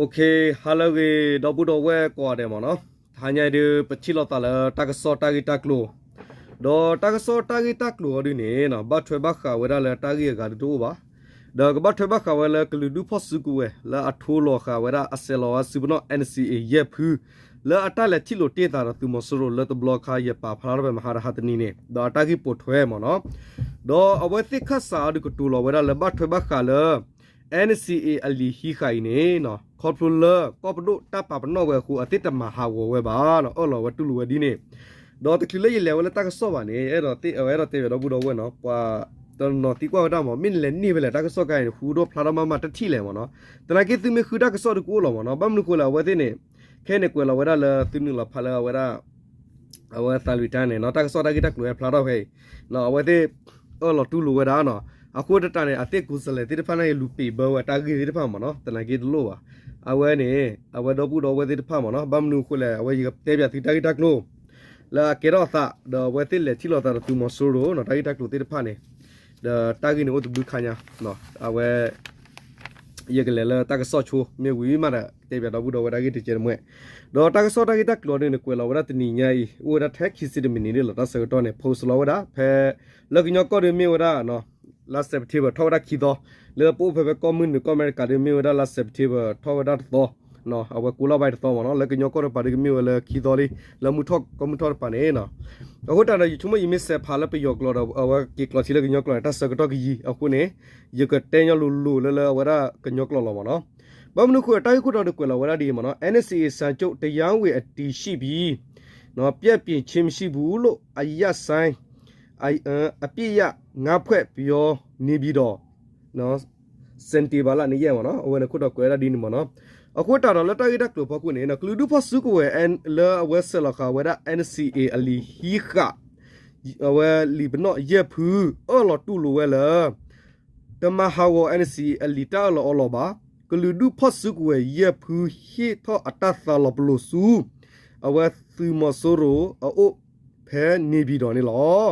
OK, ဟါလၢအဂ့ၤ ဒီပုၢ်ဒီဝဲၢ်ကိးဂၤဒဲးမ့ၢ်နီၤ, တဟါညါအံၤဒုး ပထံၣ်လိာ်သးလၢတၢ်ကစီၣ်တၢ်ဂ့ၢ်တၢ်ကျိၤ, ဒီးတၢ်ကစီၣ်တၢ်ဂ့ၢ်တၢ်ကျိၤအီၤဒုးန့ၣ် ဘၣ်ထွဲဘၣ်ဃးဝဲဒၣ်လၢတၢ်ဂ့ၢ်အဂၤဒုးတအိၣ်ဘၣ်, ဒီးကဘၣ်ထွဲဘၣ်ဃးဝဲလၢကလုာ်ဒူၣ်ဖီၣ်စုကဝဲၤ လၢအထိလီၤဃာ်ဝဲဒၣ်အဆဲးလီၤဝဲစုပနီၣ် NCA ယဲၢ်ဖု လၢအတၢ်လဲၤထံၣ်လိာ်တ့ၢ်သးဒီးသုးမီၤစိရိၤလၢတဘျီခါ ယပာ်ဖျါထီၣ်ဖဲမဟါတဟါတနံၤန့ၣ် ဒီးအတၢ်ဂ့ၢ်ပိာ်ထွဲမ့ၢ်နီၤ, ဒီးအဝဲသ့ၣ်ခၢၣ်စးအီၤဒုးကတိၤလီၤဝဲဒၣ်လၢဘၣ်ထွဲဘၣ်ဃးလၢ NCA အလံာ်ဟံးဃာ်အံၤန့ၣ် ခီဖျိလၢကီၢ်ပဒိၣ်တၢ်ပာ်ပနီၣ်ဝဲအဃိ အသ့ၣ်တမၤဟးဂီၤဝဲဘၣ်နီၤ, အၢၣ်လီၤဝဲတူၢ်လိာ်ဝဲဒ်န့ၣ်, ဒီးတချုးလၢယလဲၤဝဲလၢတၢ်ကစီၣ်ဘၣ်န့ၣ် အဲၣ်ဒိးတဲဘၣ်ဒီပုၢ်ဒီဝဲၢ်နီၤ, ပှၤတနီၤသံကွၢ်ဝဲဒၣ်မ့ၢ် မ့ၢ်နလဲၤန့ၢ်ဖဲလဲၣ် တၢ်ကစီၣ်ခါအံၤန့ၣ် ဃူဒိၣ်ဖျါထီၣ်မးမးတထံၣ်လဲၣ်မ့ၢ်နီၤ, သနာ်က့သုမ့ၢ်ဃုတၢ်ကစီၣ်ဒုးကအိၣ်လီၤမ့ၢ်နီၤ, ဘၣ်မနုၤဃိလဲၣ် အဝဲသ့ၣ်န့ၣ် ခဲအံၤန့ၣ်ကွဲးလီၤဝဲဒၣ်လၢသုနုာ်လီၤဖးလၢအဝဲဒၣ် အဝဲသးလွံၢ်တၢ်န့ၣ်နီၤ, တၢ်ကစီၣ်တၢ်ဂ့ၢ်တၢ်ကျိၤဟဲဖျါထီၣ်ဖဲအံၤ, အဝဲသ့ၣ်အၢၣ်လီၤတူၢ်လိာ်ဝဲဒၣ်နီၤ, အဃိသတးန့ၣ် အသ့ၣ် ကိုယ်စားလှယ် သ့ၣ်တဖၣ်န့ၣ် လူၤပံးဘၢဝဲတၢ်ဂ့ၢ်သ့ၣ်တဖၣ်မ့ၢ်နီၤ, သနာ်က့တလိၣ်ဘၣ်, အဝဲန့ၣ် အဝဲဒီပုၢ်ဒီဝဲၢ်သ့ၣ်တဖၣ်မ့ၢ်နီၤ, ဘၣ်မနုၤအဃိလဲၣ် အဝဲယကတဲပၠးသုတၢ်ဂ့ၢ်တၢ်ကျိၤ လၢအကဲထီၣ်အသး ဒီးအဝဲသ့ၣ်လဲၤထံၣ်လိာ်သးဒီးသုးမီၤစိရိၤနီၤ, တၢ်ဂ့ၢ်တၢ်ကျိၤသ့ၣ်တဖၣ်န့ၣ် ဒီးတၢ်ဂ့ၢ်န့ၣ်အိၣ်တဘျုးခါညါ, အဝဲ ယကလဲၤလၢတၢ်ကစီၣ်ဆိ မ့ၢ်ဝံၤမးဒီး ကတဲပၠးဒီပုၢ်ဒီဝဲၢ်တၢ်ဂ့ၢ်တကဲးတမှဲၣ်, ဒီးတၢ်ကစီၣ်တၢ်ဂ့ၢ်တၢ်ကျိၤအီၤဒုးန့ၣ် ကွဲးလီၤဝဲဒၣ်တနံၤညါအံၤ အိၣ်ဝဲဒၣ်ထဲခံဆံတမံးနံးဒၣ်လီၤ, တၢ်ဆၢကတီၢ်န့ၣ် post လီၤဝဲဒၣ် ဖဲ လၢကညီကီၢ်ဒုးမ့ၢ်ဝဲဒၣ် လါ September ထီၣ်ဝဲဒၣ်ခံသီ, လၢပအိၣ်ဖဲဖဲကီၢ်မုၢ်နုာ်ကီၢ်အမဲရကၤဒုးမ့ၢ်ဝဲဒၣ်လါ September ထီၣ်ဝဲဒၣ်တသီ, အဝဲကိးလီၤဘၣ်တသီမ့ၢ်နီၤ, လၢကညီကီၢ်တပၤဒုးကမ့ၢ်ဝဲလၢခံသီလံ, လၢမုၢ်ထီၣ်ကီၢ်မုၢ်ထီၣ်တပၤန့ၣ် အဃိတၢ်ဒီး ယဆိကမိၣ်ယမ့ၢ်စဲးဖးလၢပယီၤကျိာ်ဒီး အဝဲက့ၤကျိးထံလၢကညီကျိာ်န့ၣ် တၢ်ဆၢကတီၢ်ကယံၤအဃိန့ၣ် ယကတဲညီလိၤလိၤလၢလၢအဝဲဒၣ်ကညီကျိာ်လီၤမ့ၢ်နီၤ. ဘၣ်မနုၤအဃိ တၢ်ဂ့ၢ်ခိၣ်တီဒုးကွဲးလီၤဝဲဒၣ်ဒ်အံၤမ့ၢ်နီၤ, NCA စာချုပ် တရားဝင်အတည်ရှိပြီ, ပျက်ပြယ်ခြင်းမရှိဘူးလို့ အရပ်ဆိုင် အပစ်ရပ်ငါးဖွဲ့ပြောနေပြီတော့ စင်တီဘၣ်လၢနယဲၢ်မ့ၢ်နီၤ, အဝဲန့ၣ်ခိၣ်တီကွဲးဝဲဒၣ်ဒ်န့ၣ်မ့ၢ်နီၤ. အဃိတၢ်ဒီးလၢတၢ်ဂ့ၢ်တၢ်ကျိၤဖီခိၣ်န့ၣ် ကလုာ်ဒူၣ်ဖီၣ်စုကဝဲၤလၢအဝဲဆဲးလီၤဃာ်ဝဲဒၣ် NCA အလံာ်ဟံးဃာ် အဝဲလံာ်ပနီၣ်ယဲၢ်ဖု အၢၣ်လီၤတူၢ်လိာ်ဝဲလၢ တမၤဟးဂီၤ NCA အလံာ်တၢ်အၢၣ်လီၤအီလီၤဘၣ်. ကလုာ်ဒူၣ်ဖီၣ်စုကဝဲၤယဲၢ်ဖုဟ့ၣ်ထီၣ်အတၢ်သးလီၤပလိာ်ဆူ အဝဲသုးမီၤစိရိၤအအိၣ်ဖဲန့ၣ်ပၠံၤဒီးန့ၣ်လီၤ.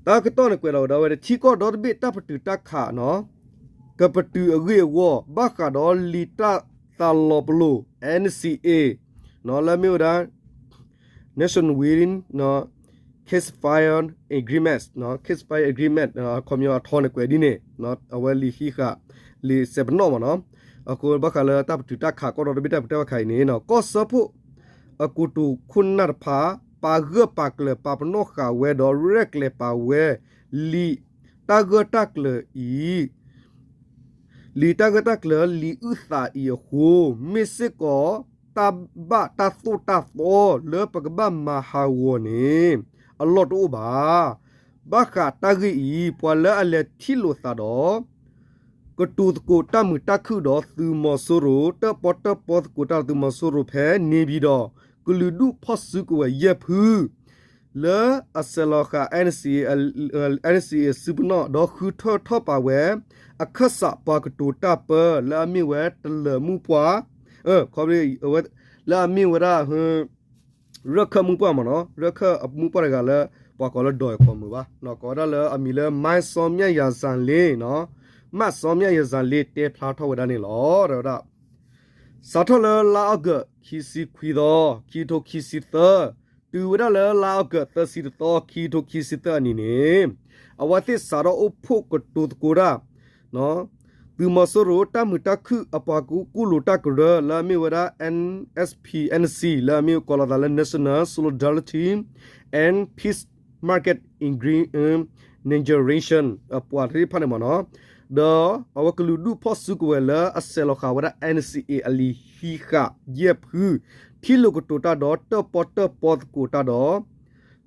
တၢ်ကတီၢ်န့ၣ်ကွဲးလီၤဝဲဒၣ် ထံကီၢ်ဒီတဘ့ၣ်တၢ်ပတုာ်တၢ်ခး ကပတုာ်အဂ့ၢ်အဂီၢ် ဘၣ်ဃးဒီးလံာ်တၢ်သးလီၤပလိာ် NCA လၢအမ့ၢ်ဝဲဒၣ် Nationwide Ceasefire Agreement, Ceasefire Agreement အခီပညီအထီန့ၣ်ကွဲးဒ်န့ၣ်, အဝဲလံာ်ဟံးဃာ် လံာ်စဲးပနီၣ်မ့ၢ်နီၤ. အဃိဘၣ်ဃးလၢတၢ်ပတုာ်တၢ်ခး ကီၢ်ဒီတဘ့ၣ်တၢ်ပတုာ်တၢ်ခးအံၤန့ၣ် ကီၢ်စၢဖှိၣ် အကိတိာ်ခိၣ်နၢ်တဖၣ် ပာ်ဂၢၢ်ပာ်ကျၢၤ ပာ်ပနီၣ်ဃာ်ဝဲဒီးရဲၣ်ကျဲၤပာ်ဝဲ လံာ်တၢ်ဂၢၢ်တၢ်ကျၢၤအံၤ လံာ်တၢ်ဂၢၢ်တၢ်ကျၢၤ လံာ်အုၣ်သးအံၤအဃိ မ့ၢ်စ့ၢ်ကီး တၢ်ဘၣ်တၢ်သိၣ်တၢ်သီလၢပကဘၣ်မၤဟးဂီၤန့ၣ် အလီၢ်တအိၣ်ဘၣ်. ဘၣ်ဃးတၢ်ဂ့ၢ်အံၤ ပှၤလၢအလဲၤထံၣ်လိာ်သးဒီး ကတိၤသကိးတၢ်မုာ်တၢ်ခုၣ်ဒီးသုးမီၤစိရိၤ တၢၣ်ပီၣ်တၢၣ်ပီသကိးတၢ်သုးမီၤစိရိၤဖဲန့ၣ်ပၠံၤဒီး ကလုာ်ဒူၣ်ဖီၣ်စုကဝဲၤယဲၢ်ဖု လၢအဆဲးလီၤဃာ် NCA စုပနီၣ် ဒီးဃုထၢထီၣ်ပာ်ဝဲ အခၢၣ်စးပှၤကတိၤတၢ်ပၢ လၢအမ့ၢ်ဝဲတလၢၤမုၢ်ပှၢ် လၢအမ့ၢ်ဝဲဒၣ် ရၢၢ်ခၢၣ်မုၢ်ပှၢ်မ့ၢ်နီၤ, ရၢၢ်ခၢၣ်မုၢ်ပှၢ်တဂၤလၢ ပှၤကိးလၢ ဒီးကိးမုာ် ဘၣ်, ကိးဝဲဒၣ်လၢအမံၤလၢ မၢ်စီၤမျၢ်ယၤစၤလ့ မၢ်စီၤမျၢ်ယၤစၤလ့ တဲဖျါထီၣ်ဝဲဒၣ်န့ၣ်လီၤ. တဲဝဲဒၣ် စးထီၣ်လၢလါအီကူး ခံဆံခွံသီ ခံကထိခံဆံသၢ တုၤဝဲဒၣ်လၢလါအီကူး သၢဆံတသီ ခံကထိခံဆံသၢအနံၤန့ၣ် အဝဲသ့ၣ်စးထီၣ်အိၣ်ဖှိၣ်ကတိၤသကိးတၢ် သုးမီၤစိရိၤ တၢ်မုာ်တၢ်ခုၣ်အပှၤကူၣ်လိာ်တၢ်ကရၢ လၢအမ့ၢ်ဝဲဒၣ် NSPNC လၢအမ့ၢ်ကိးလီၤသးလၢ National Solidarity and Peace Market Organization အပှၤသ့ၣ်တဖၣ်န့ၣ်မ့ၢ်နီၤ, ဒီးအဝဲကလုာ်ဒူၣ်ဖီၣ်စုကဝဲၤလၢအဆဲးလီၤဃာ်ဝဲဒၣ် NCA အလံာ်ဟံးဃာ်ယဲၢ်ဖု ထံၣ်လိာ်ကတိၤတၢ်ဒီး တၢၣ်ပီၣ်တၢၣ်ပီသကိးတၢ်ဒီး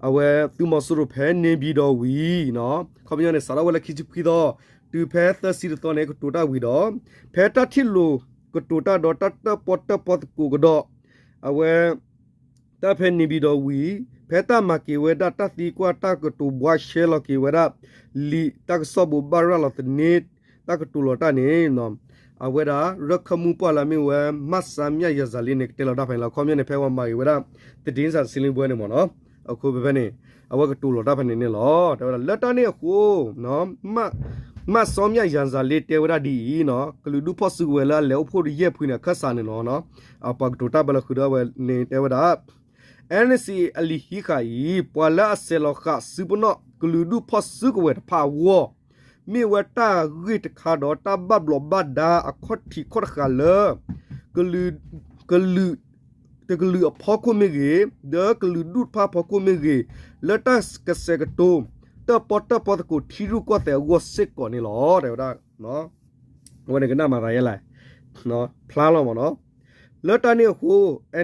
အဝဲသုးမီၤစိရိၤဖဲန့ၣ်ပၠံၤဒီးဝံၤ ခီပညီန့ၣ် စးထီၣ်ဝဲလၢခံဆံခွံသီ တုၤဖဲသၢဆံတသီန့ၣ် ကတိၤတၢ်ဝံၤဒီး ဖဲတၢ်ထံၣ်လိာ်ကတိၤတၢ်ဒီးတၢ်တၢၣ်ပီၣ်တၢၣ်ပီသကိးကဒီး အဝဲ တၢ်ဖဲန့ၣ်ပၠံၤဒီးဝံၤ ဖဲတၢ်မၤက့ၤဝဲဒၣ်တၢ်သံကွၢ်တၢ်ကတိၤဘှါရှဲလီၤက့ၤဝဲဒၣ် လံာ်တၢ်ကစီၣ်ဘိးဘၣ်ရၤလီၤသန့ တၢ်ကတိၤလီၤတၢ်န့ၣ် အဝဲဒၣ်ရၢၢ်ခၢၣ်မုၢ်ပှၢ်လၢအမ့ၢ်ဝဲ မၢ်စီၤမျၢ်ယၤစၤလ့န့ၣ် ကတဲလီၤတၢ်ဖဲန့ၣ်လီၤ. ခီပညီန့ၣ် ဖဲပှၤမၤက့ၤဝဲဒၣ် သတင်းစာရှင်းလင်းပွဲန့ၣ်မ့ၢ်နီၤ, အဃိဖဲဖဲန့ၣ် အဝဲကတိၤလီၤတၢ်ဖဲန့ၣ်န့ၣ်လီၤ. တဲဝဲဒၣ်လၢတၢ်န့ၣ်အဃိ မၢ် မၢ်စီမၠၣ်ယၤစၤလ့တဲဝဲဒၣ်ဒ်အံၤနီၤ, ကလုာ်ဒူၣ်ဖီၣ်စုကဝဲၤလၢအလဲၤအိၣ်ဖှိၣ်တယဲၢ်ဖုန့ၣ် အခၢၣ်စးန့ၣ်နီၤ, အပှၤကတိၤတၢ်ဘၢလၢဃုာ်ဒီးအဝဲန့ၣ်တဲဝဲဒၣ် NCA အလံာ်ဟံးဃာ်အံၤ ပှၤလၢအဆဲးလီၤဃာ်စုပနီၣ်ကလုာ်ဒူၣ်ဖီၣ်စုကဝဲၤတဖၣ်အဂီၢ် မ့ၢ်ဝဲတၢ်ဂ့ၢ်တခါဒီးတၢ်ဘၣ်ဘျီးဘၣ်ဒါအခီၣ်ထံးခီၣ်တဃာ်လၢ ကလုာ် တကလုာ်အဖီခိၣ်မ့ၢ်ဂ့ၤ, ဒီးကလုာ်ဒူၣ်တဖၣ်အဖီခိၣ်မ့ၢ်ဂ့ၤ, လၢတၢ်ကစဲးကတိၤ တၢၣ်ပီၣ်တၢၣ်ပီသကိး ထံရူၢ်ကီၢ်သဲးအဂီၢ်စ့ၢ်ကီးန့ၣ်လီၤ. တဲဝဲဒၣ် အဝဲန့ၣ်ကနၣ်မၤသးယဲလဲၣ်, ဖျါလီၤမ့ၢ်နီၤ. လၢတၢ်န့ၣ်အဃိ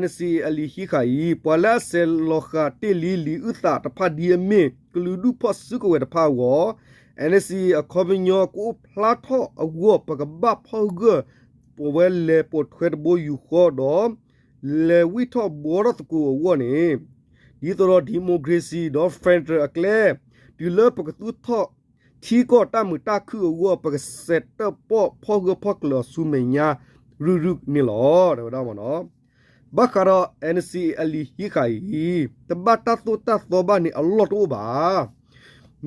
NCA အလံာ်ဟံးဃာ်အံၤ ပှၤလၢအဆဲးလီၤဃာ်တ့ၢ်လံလံာ်အုၣ်သးတဖၣ်ဒ်အမ့ၢ် ကလုာ်ဒူၣ်ဖီၣ်စုကဝဲၤတဖၣ်အဂီၢ် NCA အခီပညီကအိၣ်ဖျါထီၣ်အဂီၢ် ပကဘၣ်ဖီၣ်ဂၢၢ် ပဝဲလဲၤပိာ်ထွဲတဘိယူၢ်ဃီဒီး လဲၤဝံၣ်ထီၣ်ဘှီထီၣ်သကိးအဂီၢ်န့ၣ် ဒ်သိးဒီး democracy ဒီး federal အကျဲ တုၤလၢပကသူၣ်ထီၣ်ထံကီၢ်တၢ်မုာ်တၢ်ခုၣ်အဂီၢ် ပကဆဲးတၢၣ်ပီၣ်ဖီၣ်ဂၢၢ်ဖီၣ်ကျၢၤအီၤဆူမဲာ်ညါရုၢ်ရုၢ်န့ၣ်လီၤ. တဲဝဲဒၣ်မ့ၢ်နီၤ. ဘၣ်ဃးဒီး NCA အလံာ်ဟံးဃာ်အံၤ တဘၣ်တၢ်သိၣ်တၢ်သီဘၣ်န့ၣ်အလီၢ်တအိၣ်ဘၣ်.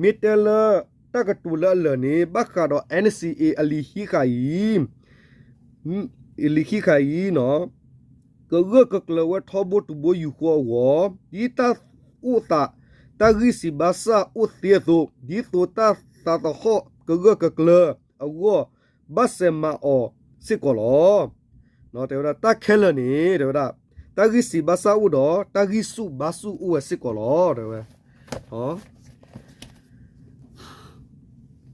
မ့ၢ်တဲလၢတၢ်ကတိၤလၢအလၢာ်န့ၣ် ဘၣ်ဃးဒီး NCA အလံာ်ဟံးဃာ်အံၤ အလံာ်ဟံးဃာ်အံၤနီၤ ကဂၢၢ်ကကျၢၤဝဲထီဘိတုၤဘိယူၢ်ဃီအဂီၢ် ဒ်တၢ်အိၣ်သး တၢ်ဂံၢ်စံးဘၣ်စၢ်အိၣ်သ့အသိး ဒ်သိးတၢ်သးသဟီၣ်ကဂၢၢ်ကကျၢၤအဂီၢ် ဘၣ်ဆဲးမၤအီၤစ့ၢ်ကီးလီၤ. တဲဝဲဒၣ်တၢ်ခဲလၢာ်န့ၣ် တဲဝဲဒၣ် တၢ်ဂံၢ်စံးဘၣ်စၢ်အိၣ်ဒီး တၢ်ဂံၢ်ဆူၣ်ဘါဆူၣ်အိၣ်ဝဲစ့ၢ်ကီးလီၤ. တဲဝဲ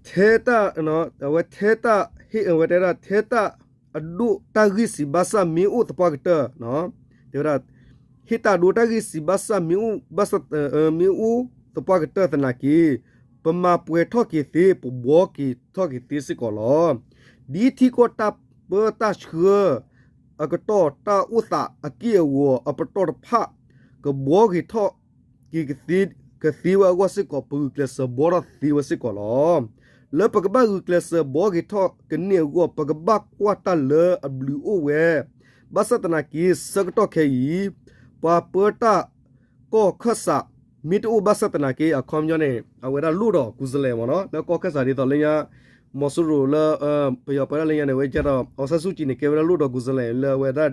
ထဲတၢ် အဝဲထဲတၢ်ဟ့ၣ် အဝဲတဲဒၣ် ထဲတၢ်အဒိၣ် တၢ်ဂံၢ်စံးဘၣ်စၢ်မ့ၢ်အိၣ်သပှၢ်ကတၢၢ် တဲဝဲဒၣ် ဟ့ၣ်တၢ်ဒိ တၢ်ဂံၢ်စံးဘၣ်စၢ်မ့ၢ်အိၣ် မ့ၢ်အိၣ်သပှၢ်ကတၢၢ်သနာ်က့ ပမၤပှဲၤထီၣ်က့ၤသ့ ပဘှီက့ၤထီၣ်က့ၤသ့စ့ၢ်ကီးလီၤ. ဒ်ထံကီၢ်တၢ်ပၢတၢ်ဆှၢ အကတီၢ်တၢ်အိၣ်သးအက့ၢ်အဂီၤအပတီၢ်တဖၣ် ကဘှီက့ၤထီၣ်က့ၤကသ့ ကသ့ဝဲအဂီၢ်စ့ၢ်ကီး ပဂုာ်ကျဲးစၢးဘှီထီၣ်သ့ဝဲစ့ၢ်ကီးလီၤ. လၢပကဘၣ်ဂုာ်ကျဲးစၢးဘှီက့ၤထီၣ်ကန့ၢ်အဂီၢ် ပကဘၣ်ကွၢ်တၢ်လၢအဘျုးအိၣ်ဝဲ ဘၣ်ဆၣ်သနာ်က့ ဆၢကတီၢ်ခဲအံၤ ပှၤပၢတၢ်ကီၢ်ခၢၣ်စး မ့ၢ်တအိၣ်ဘၣ်ဆၣ်သနာ်က့ အခီပညီန့ၣ် အဝဲဒၣ်လိၣ်ဒီး ကိုယ်စားလှယ် မ့ၢ်နီၤ လၢကီၢ်ခၢၣ်စးဒ်သိးလၢညါ မီၤစိရိၤလၢ ပယီၤပၢတၢ်လၢညါန့ၣ် ဝဲကဲဒီး အောင်ဆန်းစုကြည် န့ၣ် ကဲဝဲဒၣ်လိၣ်ဒီး ကိုယ်စားလှယ် လၢအဝဲဒၣ်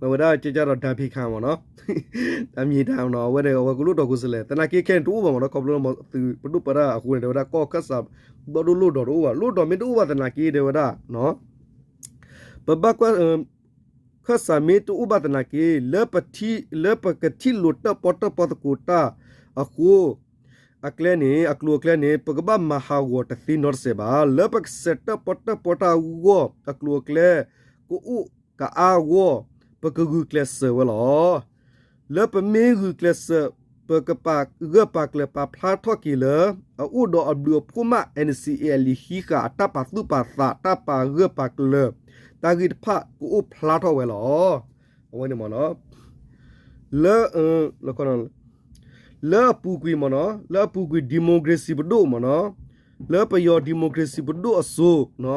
အဝဲဒၣ်ကဲကဲဒီး ဒါဖီခါ မ့ၢ်နီၤ အမံၤတၢ်နီၤ အဝဲန့ၣ် အဝဲကလိၣ်ဒီး ကိုယ်စားလှယ် သနာ်က့ခဲန့ၣ်တအိၣ်ဘၣ်မ့ၢ်နီၤ ခီဖျိသုးပဒိၣ်ပၢတၢ်အဃိန့ၣ် တဲဝဲဒၣ်ကီၢ်ခၢၣ်စး ဘၣ်ဒိလိၣ်ဒီးတအိၣ်ဘၣ် လိၣ်ဒီးမ့ၢ်တအိၣ်ဘၣ်သနာ်က့ တဲဝဲဒၣ် ပဘၣ်ကွၢ် ခၢၣ်စးမ့ၢ်တအိၣ်ဘၣ်သနာ်က့ လၢပထံ လၢပကထံၣ်လိာ်တၢၣ်ပီၣ်တၢၣ်ပီသကိးတၢ်အဃိ အကျဲန့ၣ် အကျိၤအကျဲန့ၣ် ပကဘၣ်မၤဟးဂီၤတသ့နီတစဲးဘၣ်. လၢပကဆဲးတၢၣ်ပီၣ်တၢၣ်ပီတၢ်အဂီၢ် အကျိၤအကျဲ ကအိၣ်ကအါအဂီၢ် ပကဂုာ်ကျဲးစၢးဝဲလီၤ. လၢပမ့ၢ်ဂုာ်ကျဲးစၢး ပကပာ်ဂၢၢ်ပာ်ကျၢၤပာ်ဖျါထီၣ်က့ၤလၢ အအိၣ်ဒီးအဘျုးအဖှိၣ်မး NCA အလံာ်ဟံးဃာ်အတၢ်ပာ်သူၣ်ပာ်သး တၢ်ပာ်ဂၢၢ်ပာ်ကျၢၤ တၢ်ဂ့ၢ်တဖၣ်ကအိၣ်ဖျါထီၣ်ဝဲလီၤ. အဝဲန့ၣ်မ့ၢ်နီၤ လၢ လၢအပူၤကွံာ်မ့ၢ်နီၤ လၢအပူၤကွံာ် democracy ပဒိၣ်မ့ၢ်နီၤ လၢပယီၤ democracy ပဒိၣ်အစိၤ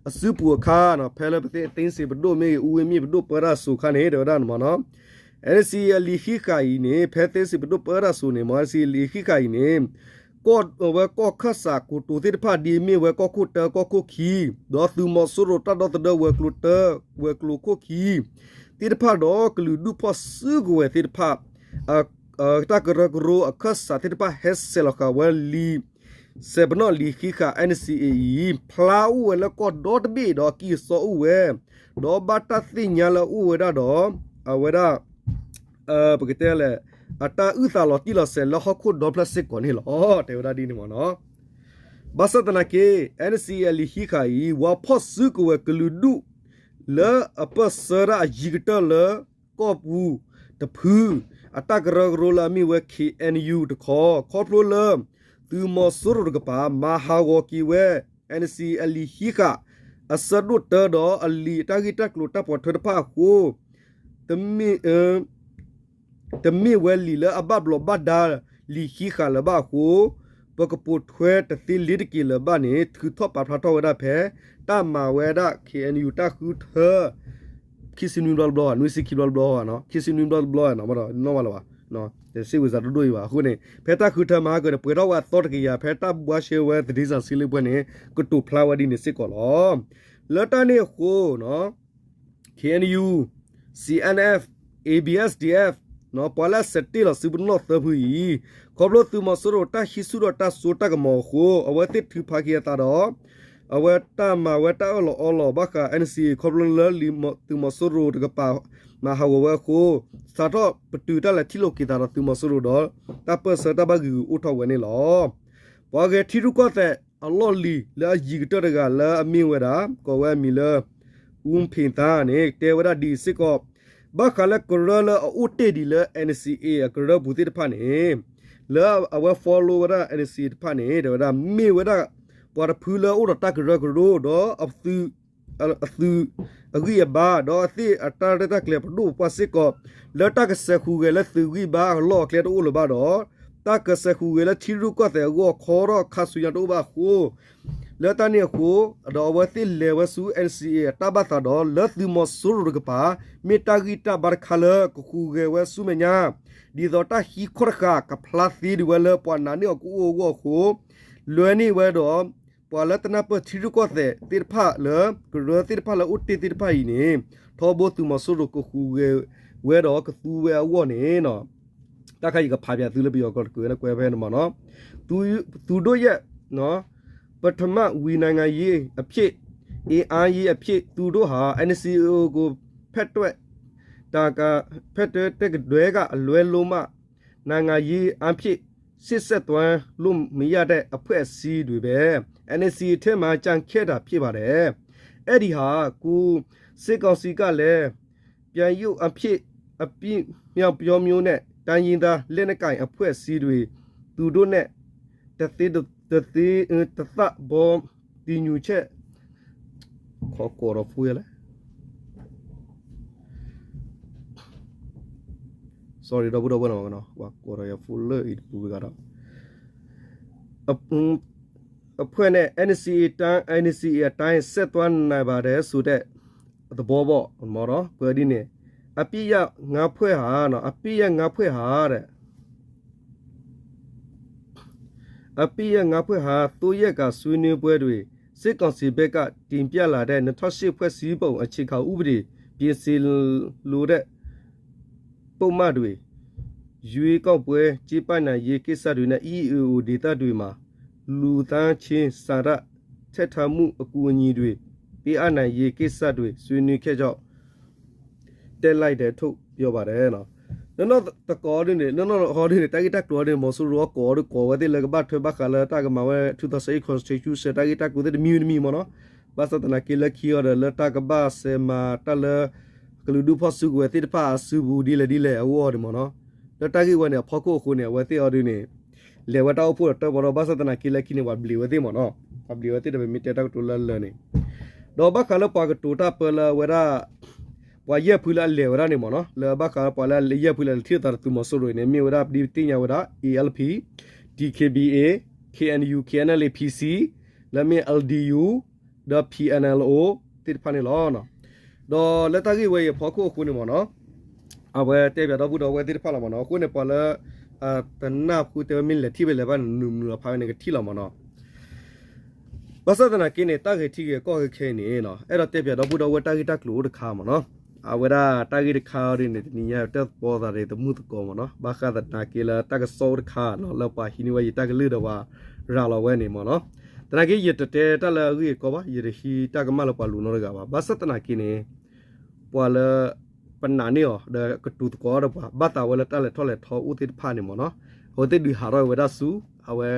အစုပူၤအခါ ဖဲလၢပသ့ၣ် သ့ၣ်စ့ပဒိၣ်မ့ၢ်ဂ့ၤ အူဝ့မ့ၣ်ပဒိၣ်ပၢတၢ်အစိၤအခါန့ၣ် တဲဝဲဒၣ်မ့ၢ်နီၤ NCA အလံာ်ဟံးဃာ်အံၤန့ၣ် ဖဲသ့ၣ်စ့ပဒိၣ်ပၢတၢ်အစိၤန့ၣ် မ့ၢ် NCA အလံာ်ဟံးဃာ်အံၤန့ၣ် ကီၢ်ဝဲကီၢ်ခၢၣ်စးကိတိၤသ့ၣ်တဖၣ် ဒ်အမ့ၢ်ဝဲကီၢ်ခိၣ်တၢ ကီၢ်ခိၣ်ခံ ဒီးသုးမီၤစိရိၤတၢ်ဒီသဒၢဝဲၤကျိၤတၢ ဝဲၤကျိၤခိၣ်ခံ သ့ၣ်တဖၣ်ဒီးကလုာ်ဒူၣ်ဖီၣ်စုကဝဲၤသ့ၣ်တဖၣ် တၢ်ကရၢကရိအခၢၣ်စးသ့ၣ်တဖၣ်ဟဲဆဲးလီၤဃာ်ဝဲလံာ် ဆဲးပနီၣ်လံာ်ဟံးဃာ် NCA အံၤ ဖျါအိၣ်ဝဲလၢကီၢ်ဒီတဘ့ၣ်ဒီးအကံၢ်အစီအိၣ်ဝဲ ဒီးဘၣ်တၢ်သ့ၣ်ညါလၢအအိၣ်ဝဲဒၣ်ဒီး အဝဲဒၣ် ပကတဲလဲၣ် အတၢ်အုၣ်သးလီၤတံၢ်လီၤဆဲးလၢဟီၣ်ခိၣ်ဒီဖျၢၣ်စ့ၢ်ကီးန့ၣ်လီၤ. တဲဝဲဒၣ်ဒ်န့ၣ်မ့ၢ်နီၤ ဘၣ်ဆၣ်သနာ်က့ NCA အလံာ်ဟံးဃာ်အံၤ ဝဲဖီၣ်စုကဝဲၤကလုာ်ဒူၣ် လၢအပၢၢ်ဆၢဒၣ်အယံၤကတၢၢ်လၢကီၢ်ပူၤတဖု အတၢ်ကရၢကရိလၢအမ့ၢ်ဝဲ KNU တခီ ခီဖျိလၢ သုးမီၤစိရိၤတကပၤ မၤဟးဂီၤက့ၤဝဲ NCA အလံာ်ဟံးဃာ် အဆၢဒိၣ်တၢဒီးအလံာ်တၢ်ဂ့ၢ်တၢ်ကျိၤတၢ်ပိာ်ထွဲတဖၣ်အဃိ တမ့ၢ် တမ့ၢ်ဝဲလံာ်လၢအဘၣ်ဘျီးဘၣ်ဒါလံာ်ဟံးဃာ်လၢၤဘၣ်အဃိ ပကပိာ်ထွဲတသ့လ့ၤတက့ၤလၢၤဘၣ်န့ၣ် ထုးထီၣ်ပာ်ဖျါထီၣ်ဝဲဒၣ်ဖဲ တၢ်မၤဝဲဒၣ် KNU တၢ်ဃုထၢ ခံဆံနွံဘျီတဘျီ နွံဆံခံဘျီတဘျီ ခံဆံနွံဘျီတဘျီ နီၢ်ဘၣ်လၢၤဘၣ် တစံးဝံၤစးဒိၣ်ဒိၣ်အံၤဘၣ်. အဃိန့ၣ် ဖဲတၢ်ဃုထၢမၤဟါကၢန့ၣ် ပှဲၤထီၣ်ဝဲအသီတကယၤ ဖဲတၢ်ဘှါရှဲဝဲသဒံစးဆံလ့ပှဲၤန့ၣ် ကတိၤဖျါဝဲဒ်န့ၣ်စ့ၢ်ကီးလီၤ. လၢတၢ်န့ၣ်အဃိ KNU, CNF, ABSDF ပှၤလၢအဆဲးတ့ၢ်လီၤစုပနီၣ်သၢဖုအံၤ ခီဖျိသုးမီၤစိရိၤတၢ်ဟံးဆူၣ်ထီၣ်တၢ်စိတၢ်ကမီၤအဃိ အဝဲတၢ်မၤဝဲတၢ်အၢၣ်လီၤအီလီၤဘၣ်ဃး NCA ခီဖျိလၢသုးမီၤစိရိၤတကပၤမၤဟးဂီၤဝဲအဃိ စးထီၣ်ပတုာ်တၢ်လဲၤထံၣ်လိာ်က့ၤသးဒီးသုးမီၤစိရိၤဒီး တၢ်ပၢၢ်ဆၢတၢ်ဘၣ်ဂံာ်ဂူာ်အိၣ်ထီၣ်ဝဲန့ၣ်လီၤ. ပှၤဂဲၤထံရူၢ်ကီၢ်သဲးအလီၢ်လံၤလၢအယံၤကတၢၢ်တဂၤလၢအမ့ၢ်ဝဲဒၣ် ကိးဝဲအမံၤလၢ အူဖ့ၣ်သါန့ၣ် တဲဝဲဒၣ်ဒ်အံၤစ့ၢ်ကီး ဘၣ်ဃးလၢကရၢလၢအအိၣ်တ့ၢ်ဒံးလၢ NCA အကရၢပူၤသ့ၣ်တဖၣ်န့ၣ် လၢအဝဲ follow ဝဲဒၣ် NCA တဖၣ်န့ၣ် တဲဝဲဒၣ် မ့ၢ်ဝဲဒၣ် ပှၤတဖုလၢအအိၣ်ဒီးတၢ်ကရၢကရိဒီး အသုးအဂံၢ်အဘါ ဒီးအသ့ၣ်အတၢ်ရဲၣ်တၢ်ကျဲၤပဒိၣ်ပပှၢ်စ့ၢ်ကီး လၢတၢ်ကစဲးဃုာ်ဂဲၤလၢသုးဂံၢ်ဘါအလီၢ်အကျဲတအိၣ်လၢၤဘၣ်ဒီး တၢ်ကစဲးဃုာ်ဂဲၤလၢထံရူၢ်ကီၢ်သဲးအဂီၢ်ခီထီၣ်ခါဆူညါတအိၣ်ဘၣ်အဃိ လၢတၢ်န့ၣ်အဃိ ဒီးအဝဲသ့ၣ်လဲၤဝဲဆူ NCA အတၢ်ဘၣ်သးဒီး လၢသုးမီၤစိရိၤတကပၤ မ့ၢ်တၢ်ဂံၢ်တၢ်ဘါတခါလၢကဃုာ်ဂဲၤဝဲဆူမဲာ်ညါ ဒ်သိးတၢ်ဟံးခီၣ်တဃာ်ကဖျါသ့ဒံးဝဲလၢပှၤနာ်န့ၢ်အီၤကအိၣ်အဂီၢ်အဃိ လွဲန့ၢ်ဝဲဒီး ပှၤလၢတနၢ်ပၢၢ်ထံရူၢ်ကီၢ်သဲးသ့ၣ်တဖၣ်လၢ ကရၢသ့ၣ်တဖၣ်လၢအိၣ်တ့ၢ်သ့ၣ်တဖၣ်အံၤန့ၣ် ထီဘိသုးမီၤစိရိၤကဃုာ်ဂဲၤဝဲဒီးကသူဝဲအဂီၢ်န့ၣ် တၢ်ခါအံၤကဖးပၠးသုလၢပယီၤကီၢ်တက့ၢ်လၢကွဲးဖဲန့ၣ်မ့ၢ်နီၤ သူတို့ရဲ့ ပထမဝီနိုင်ငံရေးအဖြစ် အင်အားကြီးအဖြစ် သူတို့ဟာ NCA ကို ဖက်တွယ် တက ဖက်တွယ်တကတွဲကလွဲလို့မှ နိုင်ငံရေးအားဖြင့် ရှေ့ဆက်သွားလို့မရတဲ့အဖွဲ့အစည်းတွေပဲ NCA ထဲမှာ ကျန်ခဲ့တာဖြစ်ပါတယ်။ အဲ့ဒီဟာကို စစ်ကောင်စီကလည်း ပြန်ရုပ်အဖြစ် အပြစ်မြောက်ပြောမျိုးနဲ့ တိုင်းရင်းသားလက်နက်ကိုင်အဖွဲ့အစည်းတွေ သူတို့နဲ့ တသေးတသေး တသဘောတူညီချက် ခီကိးဒီးဖိယလဲၣ် sorry ဒီပုၢ်ဒီဝဲၢ်နီၤ ပှၤကိးဒီးယၤဖိလၢအံၤတပူၤဂၤဒီး အဖွဲ့နဲ့ NCA တိုင်း NCA အတိုင်းဆက်သွားနိုင်ပါတယ်ဆိုတဲ့သဘောပေါ့မ့ၢ်နီၤ ပဒ်န့ၣ် အပစ်ရပ်ငါးဖွဲ့ဟာနော် အပစ်ရပ်ငါးဖွဲ့ဟာတဲ့ အပစ်ရပ်ငါးဖွဲ့ဟာ သုံးရက်ကဆွေးနွေးပွဲတွင် စစ်ကောင်စီဘက်ကတင်ပြလာတဲ့ နှစ်ထောင့်ရှစ်ဖွဲ့စည်းပုံအခြေခံဥပဒေ ပြင်ဆင်လိုတဲ့ပုဒ်မတွေ ရွေးကောက်ပွဲကျင်းပနိုင်ရေးကိစ္စတွေနဲ့ EAO ဒေသတွေမှာ လူသားချင်းစာနာထောက်ထားမှုအကူအညီတွေ ပေးအပ်နိုင်ရေးကိစ္စတွေ ဆွေးနွေးခဲ့ကြောင်း တက်လိုက်တယ်ထုတ်ပြောပါတယ် နီၢ်နီၢ်တကိးဒ်န့ၣ် နီၢ်နီၢ်ဟီဒ်န့ၣ် တၢ်ဂ့ၢ်တၢ်ကျိၤအီၤဒ်န့ၣ် မီၤစိရိၤအကိးအီၤဒ်ကိးဝဲသ့ၣ်လၢကဘၣ်ထွဲဘၣ်ဃးလၢတၢ်ကမၤဝဲ two thousand eight constitution တၢ်ဂ့ၢ်တၢ်ကျိၤသ့ၣ်တမံၤတမံၤမ့ၢ်နီၤ ဘၣ်ဆၣ်သနာ်က့လၢခံအီၤဒီး လၢတၢ်ကဘၣ်စဲးမၤတၢ်လၢ ကလုာ်ဒူၣ်ဖီၣ်စုကဝဲၤသ့ၣ်တဖၣ်အစုပူၤဒ်လဲၣ်ဒ်လဲၣ်အဂီၢ်န့ၣ်မ့ၢ်နီၤ လၢတၢ်ဂ့ၢ်ဝဲန့ၣ် အဖီခိၣ်အဃိန့ၣ် အဝဲသ့ၣ်အီၤဒ်န့ၣ် လဲၤဝဲတၢ်အိၣ်ဖှိၣ်ဒီးတၢ်ပီးဒီး ဘၣ်ဆၣ်သနာ်က့လၢခံန့ၣ် ပှၤဘျံးဝဲသ့ၣ်မ့ၢ်နီၤ ပှၤဘျံးဝဲသ့ၣ်ဒီး ပမ့ၢ်တဲတၢ်ကတိၤလၢလၢာ်န့ၣ် ဒီးဘၣ်ဃးလၢပှၤကတိၤတၢ်ပၢလၢအဝဲဒၣ် ပှၤယဲၢ်ဖုလၢအလဲၤဝဲဒၣ်န့ၣ်မ့ၢ်နီၤ လၢဘၣ်ဃးလၢပှၤလၢအလဲၤယဲၢ်ဖုလၢအလဲၤထံၣ်သးဒီးသုးမီၤစိရိၤန့ၣ် မ့ၢ်ဝဲဒၣ်ဒ်ပသ့ၣ်ညါဝဲဒၣ် A L P, D K B A, K N U, K N L A, P C လၢမ့ၢ် L D U ဒီး P N L O သ့ၣ်တဖၣ်န့ၣ်လီၤ. ဒီးလၢတၢ်ဂ့ၢ်ဝဲအံၤအဖီခိၣ်အဃိန့ၣ်မ့ၢ်နီၤ အဝဲတဲပၠးဒီပုၢ်ဒီဝဲၢ်သ့ၣ်တဖၣ်လီၤမ့ၢ်နီၤ အဃိန့ၣ် ပှၤလၢ တနၢ်ဟူတဲဝဲမ့ၢ်လဲၤထံၣ်ဖဲလဲၣ်ဘၣ်န့ၣ် နုာ်မုာ်လီၤဖးဝဲန့ၣ်ကထံၣ်လီၤမ့ၢ်နီၤ ဘၣ်ဆၣ်သနာ်က့န့ၣ် တၢ်ဂဲၤထံဂဲၤကီၢ်ဂဲၤခဲအံၤန့ၣ် အဲၣ်ဒိးတဲပၠးဒီပုၢ်ဒီဝဲၢ်တၢ်ဂ့ၢ်တၢ်ကျိၤအိၣ်တခါမ့ၢ်နီၤ အဝဲဒၣ်တၢ်ဂ့ၢ်တခါအီၤဒ်န့ၣ် တနံၤညါတၢ်သပီသးန့ၣ် တမုၢ်သကိးမ့ၢ်နီၤ ဘၣ်ဃးသနာ်က့လၢတၢ်ကစီၣ်အိၣ်တခါနီၤ လၢပှၤဟံးန့ၢ်ဝဲယတၢ်ကလုၢ်ဒီးပှၤရၤလီၤဝဲန့ၣ်မ့ၢ်နီၤ သနာ်က့ယတတဲတၢ်လၢအဂ့ၢ်အကီဘၣ် ယတဟံးတၢ်ကမၣ်လၢပှၤလိၤနီတဂၤဘၣ် ဘၣ်ဆၣ်သနာ်က့န့ၣ် ပှၤလၢ ပနာ်န့ၢ်အီၤ ဒီးကတိၤသကိးဒီးပှၤ ဘၣ်သးဝဲလၢတၢ်လဲၤထီၣ်လဲၤထီအိၣ်သ့ၣ်တဖၣ်န့ၣ်မ့ၢ်နီၤ အဝဲသ့ၣ်ဒုးဟးထီၣ်ဝဲဒၣ်ဆူ အဝဲ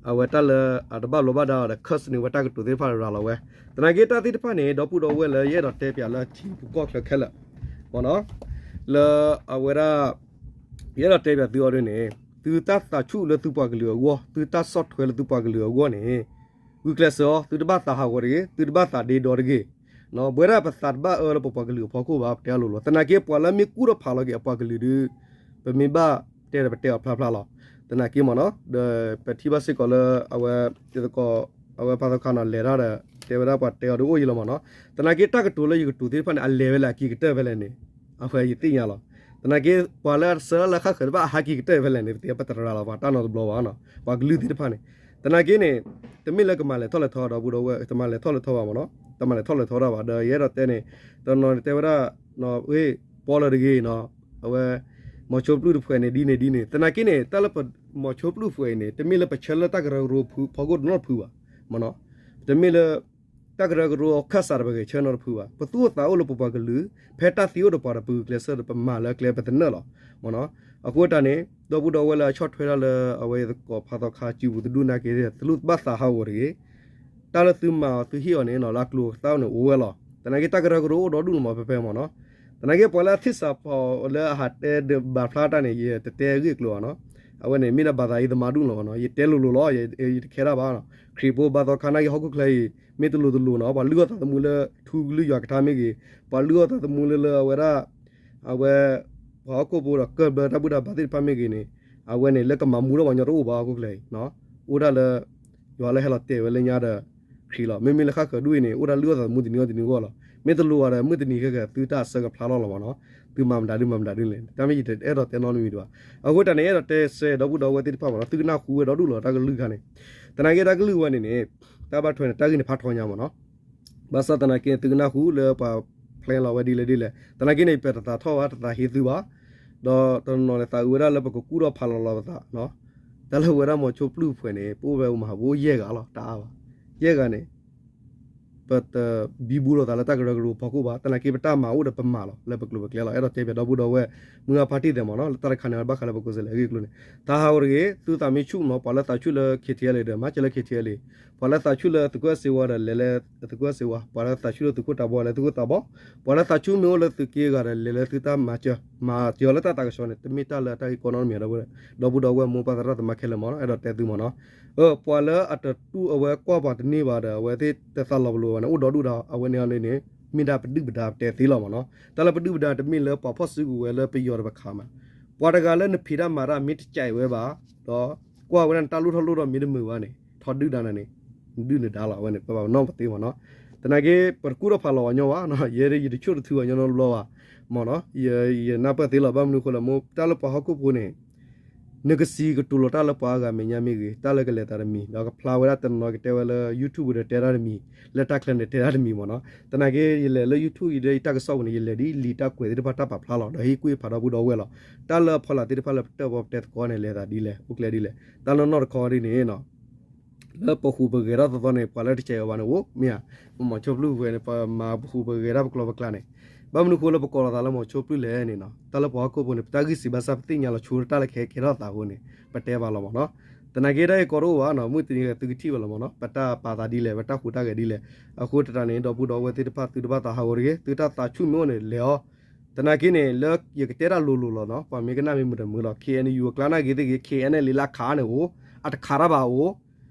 အဝဲတၢ်လၢအတဘၣ်လိာ်ဘၣ်ဒါအီၤဒီး ခၢၣ်စနံးဝဲတၢ်ကတိၤသ့ၣ်တဖၣ်ရၤလီၤဝဲ သနာ်က့တၢ်သ့ၣ်တဖၣ်န့ၣ် ဒီပုၢ်ဒီဝဲၢ်လၢယအဲၣ်ဒိးတဲပၠးလၢထံပူၤကီၢ်ချၢခဲလၢာ် မ့ၢ်နီၤ လၢအဝဲဒၣ် ယအဲၣ်ဒိးတဲပၠးသုအီၤဒ်န့ၣ် သုတၢ်သးဆူၣ်လၢသုပှၤကလုာ်အဂီၢ် သုတၢ်ဆီၣ်ထွဲလၢသုပှၤကလုာ်အဂီၢ်န့ၣ် ဂုာ်ကျဲးစၢးအီၤ သုတဘၣ်သးဟးဂီၤတဂ့ၤ သုတဘၣ်သးဒ့ဒီတဂ့ၤ ပဝဲဒၣ်ပသးတဘၣ်အၢလၢပပှၤကလုာ်အဖီခိၣ်ဘၣ် ပတဲအလိၤလီၤ သနာ်က့ပှၤလၢမ့ၢ်ကူၣ်ထီၣ်ဖးလီၤက့ၤအပှၤကလုာ်ဒီး ပမ့ၢ်ဘၣ်တဲဒီးပတဲအီၤဖျါဖျါလီၤ သနာ်က့မ့ၢ်နီၤ ဒီးပထံၣ်ဘၣ်စ့ၢ်ကီးလၢအဝဲ ယသကိး အဝဲဖးသီခါနီၤ လဲၤတၢ်ဒီး တဲဝဲဒၣ်ပှၤတဲအီၤဒ်အိၣ်ယံၤလီၤမ့ၢ်နီၤ သနာ်က့တၢ်ကတိၤလၢယကတိၤသ့ၣ်တဖၣ်န့ၣ် အလဲၤဝဲလၢအက့ၤကတၢၢ်ဖဲလဲၣ်န့ၣ် အဝဲယသ့ၣ်ညါလီၤ သနာ်က့ ပှၤလၢအဆှၢလၢဃၣ်ဃၢၤတဖၣ်အဟးက့ၤကတၢၢ်ဖဲလဲၣ်န့ၣ် ပသ့ၣ်ညါပတရၤလီၤပှၤတၢ်နီတဘျီဘၣ်နီၤ, ပှၤကလုာ်သ့ၣ်တဖၣ်န့ၣ်. သနာ်က့န့ၣ် တမ့ၢ်လၢကမၤလဲၤထီၣ်လဲၤထီဒီပုၢ်ဒီဝဲၢ် တမၤလဲၤထီၣ်လဲၤထီဘၣ်မ့ၢ်နီၤ, တမၤလဲၤထီၣ်လဲၤထီတၢ်ဘၣ်. ဒီးယအဲၣ်ဒိးတဲန့ၣ် တနီၤန့ၣ်တဲဝဲဒၣ် ဝ့ၢ်ပီလၢတဂ့ၤနီၤ, အဝဲ မီၤဆိပျုၢ်တဖှဲးန့ၣ် ဒ်န့ၣ်ဒ်န့ၣ်. သနာ်က့န့ၣ် တၢ်လၢပ မီၤဆိပျုၢ်တဖှဲးအံၤန့ၣ် တမ့ၢ်လၢပဆၢလၢတၢ်ကရၢကရိဖုဖီခိၣ်တနီတဖုဘၣ်မ့ၢ်နီၤ, တမ့ၢ်လၢ တၢ်ကရၢကရိခၢၣ်စးဒီးပဂဲၤဆၢနီတဖုဘၣ်. ပသူၣ်အိၣ်သးအိၣ်လၢပပှၤကလုာ် ဖဲတၢ်သံအိၣ်ဒီးပှၤဒီးပဂုာ်ကျဲးစၢးဒီး ပမၤလၢကျဲပသနၢၣ်လီၤမ့ၢ်နီၤ. အဃိတၢ်န့ၣ် ဒီပုၢ်ဒီဝဲၢ်လၢအဆီၣ်ထွဲတၢ်လၢအဝဲသကိးဖးသီခါစုပူၤတဒူၣ်နာ်က့ သလူးသဘၣ်သးဟးဂီၤတဂ့ၤ. တၢ်လၢသုမၤအီၤသုဟ့ၣ်အီၤန့ၣ်နီၤ လၢအကျိၤအသၣ်န့ၣ်အိၣ်ဝဲလီၤ. သနာ်က့တၢ်ကရၢကရိအိၣ်ဒီဒူၣ်လီၤမ့ၢ်ဖဲဖဲမ့ၢ်နီၤ. သနာ်က့ပှၤလၢအသ့ၣ်စးဖီလၢအဟးတဲဒုးဘၣ်ဖျါတၢ်န့ၣ် ယတတဲဂ့ၢ်ကျိၤဘၣ်နီၤ. အဝဲန့ၣ် မ့ၢ်ဒၣ်ဘၣ်သးအံၤသမါဒူၣ်လီၤမ့ၢ်နီၤ. ယတဲလိၤလိၤလီၤ, ယတခဲဒၣ်ဘၣ်. ခရံာ်ဖိဘါသီခါနာ်က့ဟီၣ်ခိၣ်ချၢအံၤ မ့ၢ်တလိၤတလိၤနီၤ, ပှၤလုၢ်အီၣ်သးသမူလၢထူကလုၢ်ယွၤကထါမ့ၢ်ဂ့ၤ, ပှၤလုၢ်အီၣ်သးသမူလၢလၢအဝဲဒၣ် အဝဲ ပှၤဟီၣ်ခိၣ်ဖိဒီးကၢၢ်ဘျၢတၢ်ဘူၣ်တၢ်ဘါသ့ၣ်တဖၣ်မ့ၢ်ဂ့ၤန့ၣ်, အဝဲန့ၣ်လၢကမၤမူထီၣ်ပှၤညီတအိၣ်ဘၣ်ဟီၣ်ခိၣ်ချၢအံၤ. အိၣ်ဒၣ်လၢ ယွၤလၢဟဲလီၤတဲာ်ဝဲလၢညါဒီး ခရံာ်လီၤ. မ့မ့ၢ်လၢဃၣ်ဃၢၤဒူၣ်အံၤန့ၣ် အိၣ်ဒၣ်လုၢ်အီၣ်သးသမူတနံၤအီၣ်တနံၤအဂီၢ်လီၤ. မ့ၢ်တလိၤဘၣ်ဒီး မုၢ်တနံၤခဲကဲသုတၢ်အဆၢကဖျါလီၤလီၤမ့ၢ်နီၤ. သုမၤမတၤဒုမၤမတၤဒုလဲၣ် တၢ်မ့ၢ်ယတအဲၣ်ဒိးတဲနီတမံၤဒံးဘၣ်. အဃိတၢ်န့ၣ် အဲၣ်ဒိးတဲစဲဒီပုၢ်ဒီဝဲၢ်သ့ၣ်တဖၣ်မ့ၢ်နီၤ, သုကနၢ်ဟူဝဲဒီဒူၣ်လီၤတၢ်ကလုၢ်ခါန့ၣ်. သနာ်က့တၢ်ကလုၢ်ဝဲန့ၣ်န့ၣ် တၢ်ဘၣ်ထွဲန့ၣ် တၢ်ဂ့ၢ်န့ၣ်ဖးထီညါမ့ၢ်နီၤ. ဘၣ်ဆၣ်သနာ်က့ သုကနၢ်ဟူလၢပှၤ plan လီၤဝဲဒ်လဲၣ်ဒ်လဲၣ်. သနာ်က့န့ၣ် ပတသးထီၣ်ဘၣ် တသးဟ့သုဘၣ်. ဒီးတနီၤန့ၣ် သးအုးဝဲဒၣ်လၢပကကူၣ်ထီၣ်ဖးလီၤလီၤပသး, တၢ်လၢဝဲဒၣ်မီၤဆိပျုၢ်ဖှဲးန့ၣ် ပအိၣ်ဝဲမၤဟးဂီၤယဲၢ်ဂၤလီၤ တအါဘၣ်. ယဲၢ်ဂၤန့ၣ် ပတဘံဘူလိာ်သးလၢတၢ်ကရၢကရိဖီခိၣ်ဘၣ်. သနာ်က့ပတၢ်မၤအိၣ်ဒီးပမၤလီၤ လၢပကျိၤပကျဲလီၤ. အဲၣ်ဒိးတဲပၠးဒီပုၢ်ဒီဝဲၢ် မုၢ်ဂၢ်ဖါတံၢ်သဲးမ့ၢ်နီၤ, လၢတၢ်တခါန့ၣ် ဘၣ်ဃးလၢပကိးစဲးလဲၣ်အဂ့ၢ်အကျိၤန့ၣ် သးဟးဂီၤတဂ့ၤ. သုသးမ့ၢ်ဆူၣ်နီၤ, ပှၤလၢသးဆူၣ်လၢ KTLA ဒီး မၤစၢၤလၢ KTLA, ပှၤလၢသးဆူၣ်လၢသုးခိၣ်စ့ဝါဒီး လဲၤလၢသုးခိၣ်စ့ဝါ, ပှၤလၢသးဆူၣ်လၢသုးခိၣ်တၢ်ဘီ လဲၤသုးခိၣ်တၢ်ဘီ, ပှၤလၢသးဆူၣ်မ့ၢ်အိၣ်လၢသုးက့ဂၤဒီး လဲၤလၢသုတၢ်မၤစၢၤ, မၤစၢၤလၢတၢ်သးကဆှီန့ၣ် တမ့ၢ်တၢ်လၢတၢ်ဂ့ၢ်ကီနီတမံၤဒီး ဒီပုၢ်ဒီဝဲၢ်မိၢ်ပၢ်သရၣ်သမါခဲလၢာ်မ့ၢ်နီၤ, အဲၣ်ဒိးတဲသုမ့ၢ်နီၤ. ပှၤလၢအတတူၢ်အဝဲကွၢ်ပှၤတန့ၢ်ဘၣ်ဒီး အဝဲသ့ၣ်တသးလီၤပလိာ်ဘၣ်န့ၣ် အိၣ်ဒီဒူၣ်ဒီး အဝဲန့ၣ်န့ၣ် မ့ၢ်ဒၣ်ပဒုၣ်ပဒါပတဲသ့လီၤမ့ၢ်နီၤ. တၢ်လၢပဒုၣ်ပဒါတမ့ၢ်လၢပှၤဖီၣ်စုကဝဲၤလၢပယီၤတပခးမး, ပှၤတဂၤလၢနဖံးတၢ်မၤတၢ်မ့ၢ်တကဲဝဲဘၣ်, ဒီးကွၢ်ဝဲဒၣ်နတၢ်လိၣ်ထီၣ်လိၣ်ထီၣ်မ့ၢ်တမုာ်ဘၣ်န့ၣ် ထီဒုၣ်ဒါနၤန့ၣ် နဒုၣ်နဒါလီၤ. အဝဲန့ၣ် ပဘၣ်ပနီၣ်ပသ့မ့ၢ်နီၤ. သနာ်က့ ပတကူၣ်ထီၣ်ဖးလီၤပှၤညီဘၣ်, ယဲယတဆိၣ်တထုပှၤညီနီတဘျီဘၣ်မ့ၢ်နီၤ. ယနၢ်ပၢၢ်သ့လီၤ. ဘၣ်မနုၤအဃိလဲၣ်, မ့ၢ်တၢ်လၢပှၤဟီၣ်ခိၣ်ဖိန့ၣ် နကစံးကတိၤလီၤတၢ်လၢပှၤအါဂၤမဲာ်ညါမ့ၢ်ဂ့ၤ, တၢ်လၢကလဲၤသးတမံၤ, ဒီးကဖျါဝဲဒၣ်တနီၤကတဲဝဲလၢ YouTube ဒီးတဲတၢ်တမံၤ, လၢတၢ်ချၢန့ၣ်တဲတၢ်တမံၤမ့ၢ်နီၤ. သနာ်က့ ယလဲၤလၢ YouTube အံၤဒီးယတၢ်ကစီၣ်ပူၤန့ၣ် ယလဲၤဒ်လံာ်တၢ်ကွဲးသ့ၣ်တဖၣ်တၢ်ပာ်ဖျါလီၤ, ဒီးဟ့ၣ်ကူၣ်ဟ့ၣ်ဖးဒီပုၢ်ဒီဝဲၢ်လီၤ. တၢ်လၢအဖီလာ်သ့ၣ်တဖၣ်လၢပတၢၣ်ပီပတဲသကိးန့ၣ် လဲၤသးဒ်လဲၣ်, အိၣ်ကျဲဒ်လဲၣ်. တၢ်နီၢ်နီၢ်တခီဒ်န့ၣ်နီၤ လၢပဟူးပဂဲၤထီၣ်သီသီန့ၣ် ပှၤလၢတစဲးအီၤဘၣ်န့ၣ်အိၣ်, မ့ၢ်ဧါ. ပမီၤဆိပျုၢ်ဝဲန့ၣ် ပမၤပဟူးပဂဲၤတၢ်ပကျီပကျါန့ၣ်, ဘၣ်မနုၤဃိလၢပကိးလီၤသးလၢမီၤဆိပျုၢ်လဲၣ်န့ၣ်နီၤ, တၢ်လၢပှၤဟီၣ်ခိၣ်ဖိန့ၣ် ပတၢ်ဂံၢ်စၢ်ဘါစၢ်ပသ့ၣ်ညါလီၤဆိလၢတၢ်လၢကဟဲကဲထီၣ်သးအဃိန့ၣ် ပတဲဘၣ်လီၤမ့ၢ်နီၤ. သနာ်က့တၢ်ဂ့ၢ်ကီတအိၣ်ဘၣ်နီၤ, မုၢ်တနံၤသုကထံၣ်ဘၣ်လီၤမ့ၢ်နီၤ, ပတၢ်ပာ်သးဒ်လဲၣ်, ပတၢ်ဟူးတၢ်ဂဲၤဒ်လဲၣ်. အဃိသတးန့ၣ် ဒီပုၢ်ဒီဝဲၢ်သ့ၣ်တဖၣ် သုတဘၣ်သးဟးဂီၤတဂ့ၤ, သုတၢ်သးဆူၣ်မ့ၢ်အိၣ်န့ၣ် လဲၤအီၤ သနာ်က့န့ၣ် လၢယကတဲတၢ်လိၤလိၤလီၤနီၤ, ပှၤမ့ၢ်ကနၣ်မ့ၢ်မုာ်တမုာ်လီၤ. ခ့ၣ်အဲၣ်ယူၣ်အကျါနာ်က့သ့ၣ်ဂ့ၤ, ခ့ၣ်အဲၣ်ယူၣ်လၢအခးန့ၣ်အိၣ်, အတခးတၢ်ဘၣ်အိၣ်,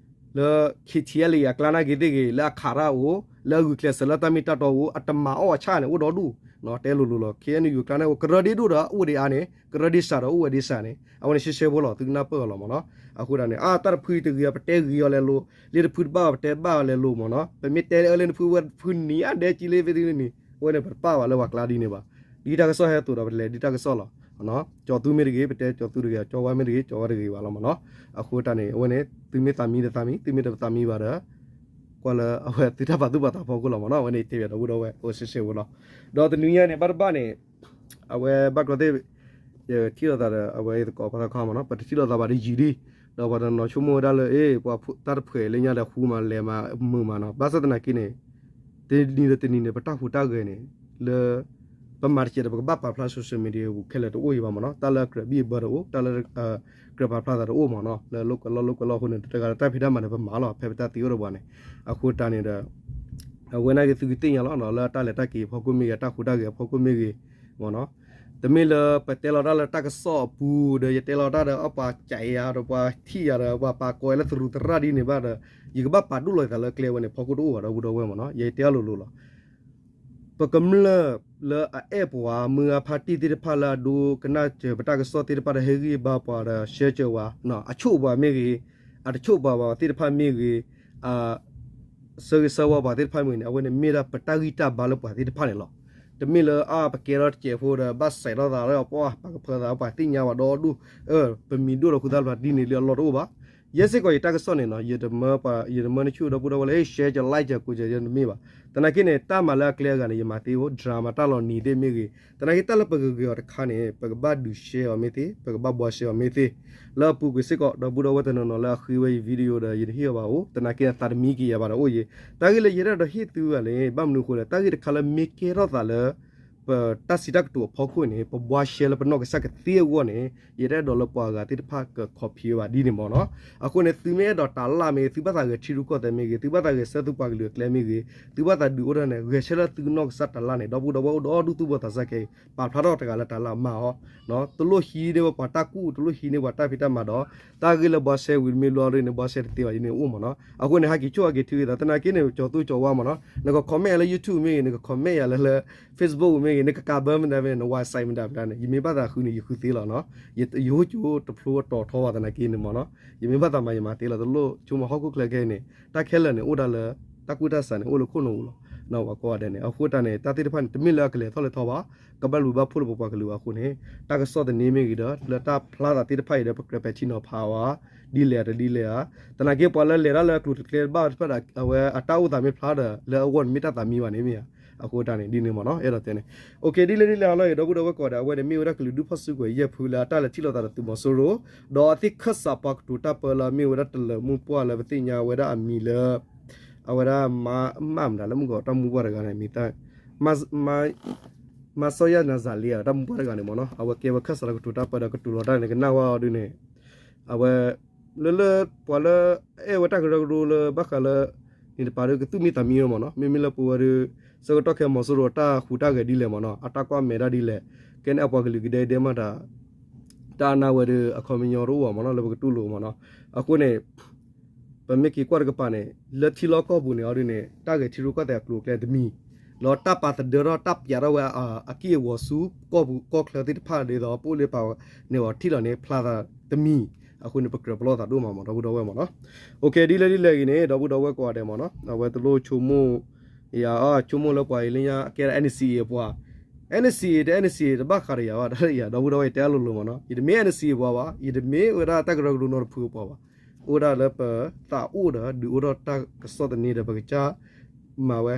လၢ ခ့ၣ်ထံၣ်အဲၣ်လၢအကျါနာ်က့သ့ၣ်ဂ့ၤ, လၢအခးတၢ်အိၣ်, လၢအဂုာ်ကျဲးစၢးလၢတၢ်မ့ၢ်တၢ်တီအိၣ်, အတမၤအီၣ်အဆၣ်န့ၣ် အိၣ်ဒီဒူၣ်, တဲလိၤလိၤလီၤ. ခ့ၣ်အဲၣ်ယူၣ်အကျါန့ၣ်အိၣ်, ကရၢဒ့ဒိၣ်ဒီးအိၣ်ဝဲဒၣ်အါန့ၣ်, ကရၢဒ့စှၤဒီးအိၣ်ဝဲဒၣ်စှၤန့ၣ်, အဝဲန့ၣ်ရှဲရှဲဖိလီၤ, သုကနၢ်ပၢၢ်အီၤလီၤမ့ၢ်နီၤ. အဃိဒၣ်န့ၣ် အါ တၢ်တဖုတဂ့ၤအီၤ ပတဲဂ့ၤအီၤလဲၤလိၤ, လၢတဖုတဘၣ်အီၤ ပတဲဘၣ်အီၤလဲၤလိၤမ့ၢ်နီၤ. ပမ့ၢ်တဲလၢအၢလၢနဖုဝဲဖုနံၤအါဒဲးကံလၢဖဲသုန့ၣ်, အဝဲန့ၣ် ပတပာ်ဘၣ်လၢပှၤကျါဒ်န့ၣ်ဘၣ်. ဒ်တၢ်ကစီၣ်ဟဲသိးဒီး ပလဲၤဒ်တၢ်ကစီၣ်လီၤ. ကၠီၤသူမ့ၢ်တဂ့ၤ ပတဲကၠီၤသူတဂ့ၤ, ကၠီၤဝါမ့ၢ်တဂ့ၤ ကၠီၤဝါတဂ့ၤဘၣ်လီၤမ့ၢ်နီၤ. အဃိတၢ်န့ၣ် အဝဲန့ၣ် သုမ့ၢ်သးမံဒီးသးမံ, သုမ့ၢ်တသးမံဘၣ်ဒီး ကွၢ်လၢအဝဲသုတၢ်ပာ်သူၣ်ပာ်သးဖီခိၣ်လီၤမ့ၢ်နီၤ. အဝဲန့ၣ်တဲဘၣ်ဒီပုၢ်ဒီဝဲၢ် အိၣ်စ့ၢ်စ့ၢ်ဖိလီၤ. ဒီးတနွံညါန့ၣ် ဘၣ်တဘၣ်န့ၣ် အဝဲဘၣ်ကျီသ့ၣ် ယထံၣ်လိာ်သးဒီး အဝဲသကိးပှၤသးခီမ့ၢ်နီၤ, ပတထံၣ်လိာ်သးဘၣ်ဒီးယံာ်ဒံး, ဒီးပှၤတနီၤဆိကမိၣ်ဝဲဒၣ်လၢ အ့ ပှၤတၢ်တဖှဲးလၢညါဒီး ဃူမးလဲၤမးမုာ်မးနီၤ. ဘၣ်ဆၣ်သနာ်က့န့ၣ် တနံၤဒီးတနံၤန့ၣ် ပတၢ်ဟူးတၢ်ဂဲၤန့ၣ် လၢ ပမၤတစဲးဒီး ပကဘၣ်ပာ်ဖျါ social media ပူၤခဲလၢာ်တအိၣ်အံၤဘၣ်မ့ၢ်နီၤ. တၢ်လၢကြၢးဘံၣ်ဘၢတအိၣ်, တၢ်လၢ ကြၢးပာ်ဖျါသးတအိၣ်မ့ၢ်နီၤ. လၢလိာ်ကွဲးလီၢ်လိာ်ကွဲးလီၢ်အဃိန့ၣ် တဂၤလၢတၢ်ဖံးတၢ်မၤန့ၣ် ပမၤလီၤ ဖဲပတၢ်သံအိၣ်ဒီးပှၤန့ၣ်. အဃိတၢ်န့ၣ်ဒီး အဝဲနာ်က့သုကသ့ၣ်ညါလီၤ လၢတၢ်လဲၤတၢ်က့ၤအဖီခိၣ်မ့ၢ်ဂ့ၤ, တၢ်ဟူးတၢ်ဂဲၤအဖီခိၣ်မ့ၢ်ဂ့ၤမ့ၢ်နီၤ. တမ့ၢ်လၢပတဲလီၤတၢ်လၢတၢ်ကစီၣ်အပူၤဒီး ယတဲလီၤတၢ်ဒီး အပှၤကးယၤဒီး ပှၤထံၣ်ယၤဒီး ပှၤပာ်ကီၤယၤလၢသရူးသရၣ်ဒ်န့ၣ်ဘၣ်ဒီး ယကဘၣ်ပာ်ဒိၣ်လီၤယသးလၢကျဲဝဲန့ၣ် ဖီခိၣ်တအိၣ်ဘၣ်ဒီပုၢ်ဒီဝဲၢ်မ့ၢ်နီၤ. ယတဲအလိၤလိၤလီၤ. ပကမျၢၢ်လၢအအဲၣ်ပှၤ မုၢ်ဂၤဖါတံၢ်သ့ၣ်တဖၣ်လၢအဒိကနၣ်စၢၤပတၢ်ကစီၣ်သ့ၣ်တဖၣ်ဒီး ဟ့ၣ်ဂံၢ်ဘါပှၤဒီး ဆှၢစၢၤဝဲ, အဆိၣ်ပှၤမ့ၢ်ဂ့ၤ, အတဆိၣ်ပှၤဘၣ်သ့ၣ်တဖၣ်မ့ၢ်ဂ့ၤ, အ ဆၢဂ့ၤဆၢဝါပှၤသ့ၣ်တဖၣ်မ့ၢ်ဂ့ၤန့ၣ် အဝဲန့ၣ်မ့ၢ်ဒၣ်ပတၢ်ဂံၢ်တၢ်ဘါလၢပှၤသ့ၣ်တဖၣ်န့ၣ်လီၤ. တမ့ၢ်လၢအပကဲထီၣ်တစဲးဖိဒီး ဘၣ်စဲးထီၣ်သးလၢအပှၢ်ပာ်ကဖၢသး ပှၤသ့ၣ်ညါဝဲဒီဒူၣ်, ပမံၤဒိၣ်လီၤဃုာ်သးလၢပှၤဒ်န့ၣ်လံအလီၢ်တအိၣ်ဘၣ်. ယဲစ့ၢ်ကီးယတၢ်ကစီၣ်န့ၣ်နီၤ ယတမၢနဆူၣ်ဒီပုၢ်ဒီဝဲၢ်လၢ share က like က ကိးက ယတမ့ၢ်ဘၣ်. သနာ်က့န့ၣ် တၢ်မၤလၢအကျဲအဂၤန့ၣ် ယမၤသ့အိၣ် drama တၢ်လီၤနံၤသ့ၣ်မ့ၢ်ဂ့ၤ, သနာ်က့တၢ်လၢပကဂ့ၤအီၤတခါန့ၣ် ပကဘၣ်ဒုး share အီၤမ့ၢ်သ့ ပကဘၣ်ဘှါ share အီၤမ့ၢ်သ့ လၢအပူၤကွံာ်စ့ၢ်ကီး ဒီပုၢ်ဒီဝဲၢ်တနီၤနီၤလၢအဃ့ဝဲယ video ဒီး ယတဟ့ၣ်အီၤဘၣ်အိၣ် သနာ်က့သးတမံက့ၤယၤဘၣ်ဒီးအိၣ်ယံၤ. တၢ်ဂ့ၢ်လၢယအဲၣ်ဒိးဟ့ၣ်သုဂၤန့ၣ် ဘၣ်မနုၤအဃိလဲၣ် တၢ်ဂ့ၢ်တခါလၢမ့ၢ်ကဲထီၣ်သးလၢ ပတၢ်စံးတၢ်ကတိၤအဖီခိၣ်န့ၣ် ပဘှါ share လၢပနီၢ်ကစၢ်ကသ့အဂီၢ်န့ၣ် ယတအဲၣ်ဒိးလၢပှၤဂၤသ့ၣ်တဖၣ်က copy ဘၣ်ဒ်န့ၣ်မ့ၢ်နီၤ. အဃိန့ၣ် သုမ့ၢ်အဲၣ်ဒိးတၢ်လၢ်မ့ၢ်ဂ့ၤ သုဘၣ်သးဂဲၤထံရူၢ်ကီၢ်သဲးမ့ၢ်ဂ့ၤ သုဘၣ်သးဂဲၤဆၢသုပှၤကလုာ်အကျဲမ့ၢ်ဂ့ၤ သုဘၣ်သးဒုးအိၣ်ထီၣ်န့ၣ် ဂဲၤဆၢထၢၣ်လၢသုနီၢ်ကစၢ်တၢ်လၢ်န့ၣ် ဒီပုၢ်ဒီဝဲၢ်အိၣ်ဒီဒူၣ်သူၣ်ဘီၣ်သးစၢ်ခဲအံၤ ပာ်ဖျါထီၣ်တဂၤလၢတၢ်လၢ်မၤအီၤ တလိၣ်ဟံးန့ၢ်ပှၤတၢ်ကူၣ် တလိၣ်ဟံးန့ၢ်ပှၤတၢ်ဖံးတၢ်မၤဒီး တၢ်ဂ့ၢ်လၢဘှါ share ဝံၤတမ့ၢ်ဘျီဒ်န့ၣ် ဘှါ share တသ့ဘၣ်ဒ်န့ၣ်အိၣ်မ့ၢ်နီၤ. အဃိန့ၣ် ဟဲက့ၤဆိၣ်ဟဲက့ၤထုက့ၤသး သနာ်က့န့ၣ် ကၠီၤသူကၠီၤဝါမ့ၢ်နီၤ နက comment ယၤလၢ YouTube မ့ၢ်ဂ့ၤ နက comment ယၤလၢလၢ Facebook မ့ၢ်ဂ့ၤ နကကးဘၢမတၤမ့ၢ် န website မတၤမတၤန့ၣ် ယမ့ၢ်ဘၣ်သးဃုန့ၣ် ယဃုသ့လီၤနီၤ. ယဟိကၠိတဖျိအတီၤထီဘၣ်သနာ်က့န့ၣ်မ့ၢ်နီၤ ယမ့ၢ်ဘၣ်သးမၤယမၤသ့လီၤ တလိၣ်ဆိကမိၣ်ဟီၣ်ခိၣ်ချၢခဲအံၤန့ၣ် တၢ်ခဲလၢာ်န့ၣ် အိၣ်ဒၣ်လၢ တၢ်ကူၣ်တၢ်ဆးန့ၣ် အိၣ်လၢခိၣ်နူာ်ပူၤလီၤ. ပှၤကိးဂၤဒဲးန့ၣ် အဃိတၢ်န့ၣ် တၢ်သ့ၣ်တဖၣ်န့ၣ် တမ့ၢ်လၢအကလဲၤထီၣ်လဲၤထီဘၣ် ကဘၣ်လူၤဘၣ်ဖှိၣ်လၢပပှၤကလုာ်ဘၣ်အဃိန့ၣ် တၢ်ကစီၣ်သန့မ့ၢ်ဂ့ၤဒီး လၢတၢ်ဖျါသးသ့ၣ်တဖၣ်အံၤဒီး ပကြၢးပဲာ်ထံနီၤဖးဝဲ ဒ်လဲၣ်တဒ်လဲၣ်ဧါ. သနာ်က့ပှၤလၢလဲၤတၢ်လၢအကျိၤတကျဲတဘၣ်တဖၣ်ဒီး အဝဲအတၢ်အိၣ်သးမ့ၢ်ဖျါဒီး လၢအဂီၢ်န့ၣ်မ့ၢ်တၢ်သးမံဘၣ်န့ၣ်မ့ၢ်ဧါ. အဃိတၢ်န့ၣ်ဒ်န့ၣ်မ့ၢ်နီၤ အဲၣ်ဒိးတဲန့ၣ် okay ဒ်လဲၣ်ဒ်လဲၣ်ဟီလီၤ ဒီပုၢ်ဒီဝဲၢ်ကိးဂၤဒဲး အဝဲန့ၣ်မ့ၢ်ဝဲဒၣ်ကလုာ်ဒူၣ်ဖီၣ်စုကဝဲၤယဲၢ်ဖုလၢအတၢ်လဲၤထံၣ်လိာ်သးဒီးသုးမီၤစိရိၤ ဒီးအဝဲသ့ၣ်ခၢၣ်စးပှၤကတိၤတၢ်ပၢလၢအမ့ၢ်ဝဲဒၣ်တလၢၤမုၢ်ပှၢ်လၢပသ့ၣ်ညါဝဲဒၣ်အမံၤလၢ အဝဲဒၣ်မၤမၢ်မတၤလၢမုၢ်ကီးတၢ်မူပှၢ်တဂၤန့ၣ် မံၤတၢ် မၤစီၤယၤနၤစၤလ့ဧါ တၢ်မူပှၢ်တဂၤန့ၣ်မ့ၢ်နီၤ အဝဲကဲဝဲခၢၣ်စးလၢကတိၤတၢ်ပၢဒီးကတိၤလီၤတၢ်န့ၣ်ကနၣ်ဝဲအီၤဒ်န့ၣ် အဝဲ လၢလၢ ပှၤလၢ အဲၣ်ဝဲတၢ်ကရၢကရိလၢဘၣ်ဃးလၢ န့ၣ်တပၤဒီးကသူၣ်မံသးမံဝဲမ့ၢ်နီၤ မ့မ့ၢ်လၢပဝဲဒီး ဆၢကတီၢ်ခဲမီၤစိရိၤအတၢ်ဟူးတၢ်ဂဲၤဒ်လဲၣ်မ့ၢ်နီၤ အတၢ်ကွၢ်မဲာ်တၢ်ဒ်လဲၣ် ကဲန့ၣ်အပှၤကလုာ်ကဒဲကဒဲမးတၢ် တၢ်အနၢ်ဝဲဒီးအခီပညီတအိၣ်ဘၣ်မ့ၢ်နီၤ လၢပကတူၢ်လိာ်မ့ၢ်နီၤ အဃိန့ၣ် ပမ့ၢ်က့ၤကွၢ်တကပၤန့ၣ် လၢထံလီၢ်ကီၢ်ပူၤန့ၣ်အီၤဒ်န့ၣ် တၢ်ဂဲၤထံရူၢ်ကီၢ်သဲးအကျိၤအကျဲတမံၤ ဒီးတၢ်ပာ်သဒၢထီၣ်တၢ်ပျးထီၣ်ဝဲအက့ၢ်အဂီၤဆူ ကီၢ်ပူၤကီၢ်ချၢသ့ၣ်တဖၣ်ဒ်သိး ပအိၣ်လၢပာ်န့ၣ်အီၤထံၣ်လီၤန့ၣ် ဖျါသးတမံၤ အဃိန့ၣ် ပကြၢးပလီၢ်သးဒိၣ်မးမ့ၢ် ဒီပုၢ်ဒီဝဲၢ်မ့ၢ်နီၤ okay ဒ်လဲၣ်ဒ်လဲၣ်ဂ့ၤန့ၣ် ဒီပုၢ်ဒီဝဲၢ်ကိးဂၤဒဲးမ့ၢ်နီၤ အဝဲတလိၣ်ဆိကမိၣ် ယၤ ဆိကမိၣ်လၢပှၤအံၤလၢညါအကဲဒၣ် NCA အပှၤ NCA တ NCA တဘၣ်ဃးဒီးယၤဘၣ် တၢ်လၢယၤ ဒီပုၢ်ဒီဝဲၢ် ယတဲအလိၤလိၤမ့ၢ်နီၤ ယတမ့ၢ် NCA အပှၤဘၣ် ယတမ့ၢ်ဝဲဒၣ်တၢ်ကရၢကရိနီတဖုအပှၤဘၣ် အိၣ်ဒၣ်လၢပသးအိၣ်ဒီးဒုးအိၣ်ထီၣ်တၢ်ကစီၣ်သန့ဒီးပကစၢ်မၤဝဲ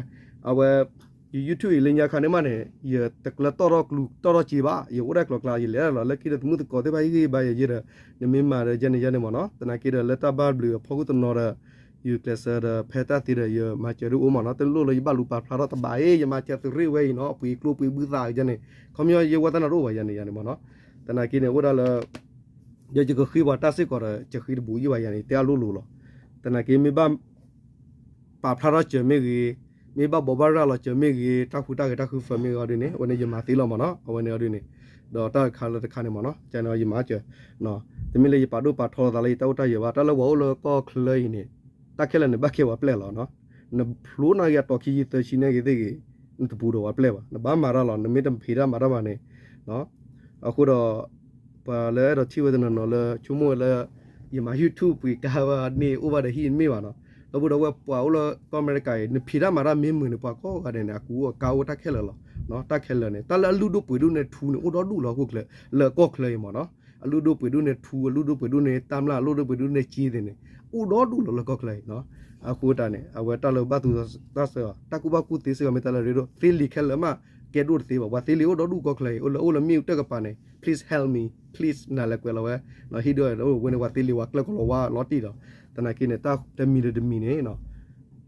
အဝဲ ယ YouTube အံၤလၢညါခါန့ၣ်မးန့ၣ် ယတကျၢၤတီၢ်ထီၣ်ကျူတီၢ်ထီၣ်စ့ဘၣ် ယအိၣ်ဒၣ်ကျီကျါ ယလဲၤတၢ်လီၤလၢခံဒီးသမုၣ်သကိးသ့ၣ်တဖၣ်ဟ့ၣ်ဂံၢ်ဘါယၤယဲဒီး နမ့ၢ်မၤဒီးယဲန့ၣ်ယဲန့ၣ်မ့ၢ်နီၤ သနာ်က့ဒီးလၢတၢ်ဘၣ်ဘျုးအဖီခိၣ်တနီၤဒီး ယကျဲးစၢးဒီးဖဲတၢ်သ့ဒီးယမၤစၢၤဒိၣ်အိၣ်မ့ၢ်နီၤ တလိၣ်လၢယဘၣ်လူၤပာ်ဖျါထီၣ်တဘၣ်အံၤ ယမၤစၢၤသုးရ့ၣ်ဝဲအံၤနီၤ အပှ့ၤကျိပှ့ၤဘုသးယဲန့ၣ် ခီပညီယဲဝဲတၢ်နၢ်တအိၣ်ဘၣ်ယဲန့ၣ်ယဲန့ၣ်မ့ၢ်နီၤ သနာ်က့န့ၣ် အိၣ်ဒၣ်လၢ ယကဃ့ပှၤတၢ်စ့ၢ်ကီးဒီး ကဃ့တဘူးယံၣ်ဘၣ်ယဲန့ၣ် တဲအလိၤလိၤလီၤ သနာ်က့မ့ၢ်ဘၣ် ပာ်ဖျါထီၣ်စၢၤမ့ၢ်ဂ့ၤ, မ့ၢ်ဘၣ်ဘိးဘၣ်ရၤလီၤစၢၤမ့ၢ်ဂ့ၤ, တၢ်ဟူးတၢ်ဂဲၤတၢ်ဃုဖၢမ့ၢ်ဂ့ၤအီၤဒ်န့ၣ် အဝဲန့ၣ်ယမၤသ့လီၤမ့ၢ်နီၤ, အဝဲန့ၣ်အီၤဒ်န့ၣ်, ဒီးတၢ်တခါလၢတခါန့ၣ်မ့ၢ်နီၤ, ကန့ၣ်ယမၤစၢၤ, တမ့ၢ်လၢယပာ်ဒိၣ်ပာ်ထီသးလၢယတၢ်အိၣ်တၢ်ယၢၤဘၣ်, တၢ်လၢပှၤအိၣ်လၢကီၢ်ချၢအံၤန့ၣ်, တၢ်ခဲလၢာ်န့ၣ်ဘၣ်ကဲပှၤပျဲၢ်လီၤ. နဖျိနာ်က့ၤအတီၤခံဆံသၢဆံနာ်က့ၤသ့ၣ်ဂ့ၤ, နတပူၤဒီးပှၤပျဲၢ်ဘၣ်, နဘၣ်မၤတၢ်လီၤ, နမ့ၢ်တဖံးတၢ်မၤတၢ်ဘၣ်န့ၣ် အဃိဒီး ပှၤလၢအဲၣ်ဒိးထံၣ်ဝဲတနီၤနီၤလၢ ဆိကမိၣ်ဝဲလၢ ယမၤ YouTube ပှ့ၤကါဝဲန့ၣ် အိၣ်ဘၣ်ဒီးဟံၣ်တမ့ၢ်ဘၣ်နီၤ, ဒီပုၢ်ဒီဝဲၢ်ပှၤအိၣ်လၢကီၢ်အမဲရကၤအံၤ နဖံးတၢ်မၤတၢ်မ့ၢ်မုာ်န့ၣ် ပှၤကိးဂၤဒဲးန့ၣ် အကူအကါအိၣ်တၢ်ခဲလၢာ်လီၤ. တၢ်ခဲလၢာ်န့ၣ် တၢ်လၢအလုၢ်ဒိၣ်ပှ့ၤဒိၣ်န့ၢ်ထူန့ၣ် အိၣ်ဒီဒူၣ်လီၤ လၢကီၢ်ချၢအံၤမ့ၢ်နီၤ, အလုၢ်ဒိၣ်ပှ့ၤဒိၣ်န့ၢ်ထူ အလုၢ်ဒိၣ်ပှ့ၤဒိၣ်န့ၢ်တၢ်မျၢ် အလုၢ်ဒိၣ်ပှ့ၤဒိၣ်န့ၢ်စ့သ့ၣ်န့ၣ် အိၣ်ဒီဒူၣ်လီၤလၢကီၢ်ချၢအံၤနီၤ. အဃိတၢ်န့ၣ် အဝဲတၢ်လၢဘၣ်သူတၢ်ဆၢအီၤ တၢ်ကူၣ်ဘၣ်ကူၣ်သ့စ့ၢ်ကီးမ့ၢ်တၢ်လၢအရ့ဒိၣ်, သ့လံာ်ခဲလၢာ်မး ကဲဒိၣ်တသ့ဘၣ်, ပှၤသ့လံာ်အိၣ်ဒီဒူၣ်ကီၢ်ချၢအံၤ, အိၣ်လၢအိၣ်လၢမ့ၣ်အူတၢ်ကပၤန့ၣ် please help me, please နၤလဲၤကွဲးလီၤဝဲ, ဟံၣ်ဒိၣ်ဝဲန့ၣ် ပှၤသ့လံာ်ဝဲကျၢၢ်ကလီၤဝါလီၤတံၢ်ဒီး, သနာ်က့န့ၣ် တၢ်တမံၤဒီးတမံၤန့ၣ်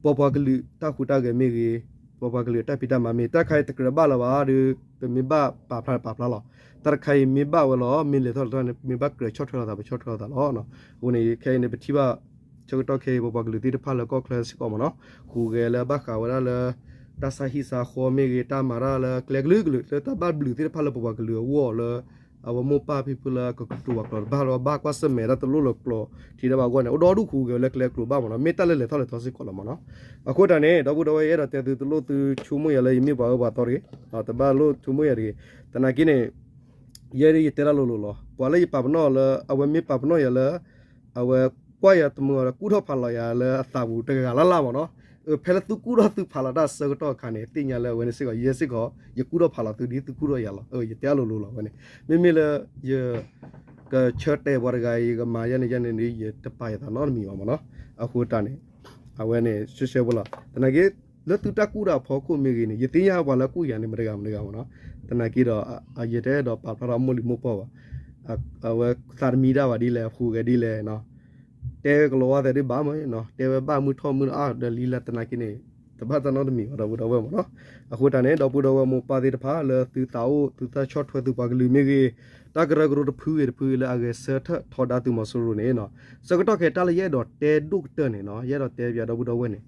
ပပှၤကလုာ်တၢ်ဟူးတၢ်ဂဲၤမ့ၢ်ဂ့ၤ, ပပှၤကလုာ်တၢ်ဖံးတၢ်မၤမ့ၢ် တၢ်တခါအံၤတကြၢးဘၣ်လၢၤဘၣ်ဒီး ပမ့ၢ်ဘၣ်ပာ်ဖျါပာ်ဖျါလီၤ. တၢ်တခါအံၤမ့ၢ်ဘၣ်ဝဲလီၤ မ့ၢ်လဲၤထီၣ်လဲၤထီၣ်န့ၣ် မ့ၢ်ဘၣ်ကြၢးဆီၣ်ထွဲလိာ်သး ပဆီၣ်ထွဲလိာ်သးလီၤ. အဃိန့ၣ် ခဲအံၤန့ၣ် ပထံၣ်ဘၣ် ဆၢကတီၢ်ခဲအံၤ ပပှၤကလုာ်သ့ၣ်တဖၣ်လၢကီၢ်ချၢစ့ၢ်ကီးမ့ၢ်နီၤ, ဟူးဂဲၤလၢဘၣ်ဃးဝဲဒၣ်လၢ တၢ်ဆါဟံၣ်ဆါဃီမ့ၢ်ဂ့ၤ, တၢ်မၤတၢ်လၢကျဲကလုာ်ကလုာ် လၢတၢ်ဘၣ်ဘျုးသ့ၣ်တဖၣ်လၢပပှၤကလုာ်အဂီၢ်လၢ အဝဲမိၢ်ပၢ်ဖံဖုလၢကကတိၤပှၤကျိာ်တဘၣ်လၢၤဘၣ် ကွၢ်ဆၢၣ်မဲာ်တၢ်တလိၣ်လၢကျိာ်ထံတဘၣ်အဂီၢ်န့ၣ် အိၣ်ဒီဒူၣ်ဟူးဂဲၤလၢကျဲကျိာ်ဘၣ်မ့ၢ်နီၤ, မ့ၢ်တၢ်လၢလဲၤထီၣ်လဲၤထီစ့ၢ်ကီးလီၤမ့ၢ်နီၤ. အဃိတၢ်န့ၣ် ဒီပုၢ်ဒီဝဲၢ် ယအဲၣ်ဒိးတဲသုတလိၣ်သုဆိကမိၣ်ယၤလၢယမ့ၢ်ပှၤအၢပှၤသီတဂ့ၤ, တဘၣ်လိၣ်ဆိကမိၣ်ယၤတဂ့ၤ, သနာ်က့န့ၣ် ယဲဒၣ်ယတဲတၢ်လိၤလိၤလီၤ. ပှၤလၢယပာ်ပနီၣ်လၢ အဝဲမ့ၢ်ပာ်ပနီၣ်ယၤလၢ အဝဲကွၢ်ယၤတမုာ်အီၤဒီး ကူၣ်ထီၣ်ဖးလီၤယၤလၢအသးပူၤတဂၤလၢ်လၢ်မ့ၢ်နီၤ, ဖဲလၢသုကူၣ်ထီၣ်သုဖးလီၤတၢ်အဆၢကတီၢ်အခါန့ၣ် သ့ၣ်ညါလၢအဝဲန့ၣ်စ့ၢ်ကီး ယဲစ့ၢ်ကီး ယကူၣ်ထီၣ်ဖးလီၤသုဒ်သုကူၣ်ထီၣ်ယၤလီၤ. ယတဲအလိၤလိၤလီၤ အဝဲန့ၣ်. မ့မ့ၢ်လၢ ယ ကဆၢတဲာ်ပှၤတဂၤအံၤ ကမၤယဲန့ၣ်ယဲန့ၣ် ယတပာ်ယသးနီတမံၤဘၣ်မ့ၢ်နီၤ. အဃိတၢ်န့ၣ် အဝဲန့ၣ် ရှဲရှဲဖိလီၤ. သနာ်က့ လၢသုတၢ်ကူၣ်တၢ်အဖီခိၣ်မ့ၢ်ဂ့ၤန့ၣ် ယသ့ၣ်ညါပှၤလၢအကူၣ်ယၤန့ၣ် မတဂၤမတဂၤမ့ၢ်နီၤ. သနာ်က့ဒီး ယတအဲၣ်ဒိးပာ်ဖျါထီၣ်အမိၢ်လံၤမိၢ်ပှၢ်ဘၣ်. အဝဲသးတမံတၢ်ဘၣ်ဒ်လဲၣ် အဖှူဂဲၤဒ်လဲၣ်နီၤ. တဲကလီၤဝါသဲးဒ်ဘၣ်မ့ၢ်နီၤ, တဲဝဲဘၣ်မုၢ်ထီၣ်မုၢ်အါဒီးလံလၢသနာ်က့န့ၣ် တဘၣ်တၢ်နီတမံၤဘၣ် ဒီပုၢ်ဒီဝဲၢ်မ့ၢ်နီၤ. အဃိတၢ်န့ၣ် ဒီပုၢ်ဒီဝဲၢ်မိၢ်ပၢ်သ့ၣ်တဖၣ် လၢသုသးအိၣ် သုသးဆီၣ်ထွဲသုပှၤကလုာ်မ့ၢ်ဂ့ၤ, တၢ်ကရၢကရိတဖုဂ့ၤတဖုဂ့ၤလၢအဂဲၤဆၢထၢၣ်ထီဒါသုးမီၤစိရိၤန့ၣ်နီၤ. ဆၢကတီၢ်ခဲအံၤ တၢ်လၢယအဲၣ်ဒိးတဲဒိၣ်ကတၢၢ်န့ၣ်နီၤ, ယအဲၣ်ဒိးတဲပၠးဒီပုၢ်ဒီဝဲၢ်န့ၣ်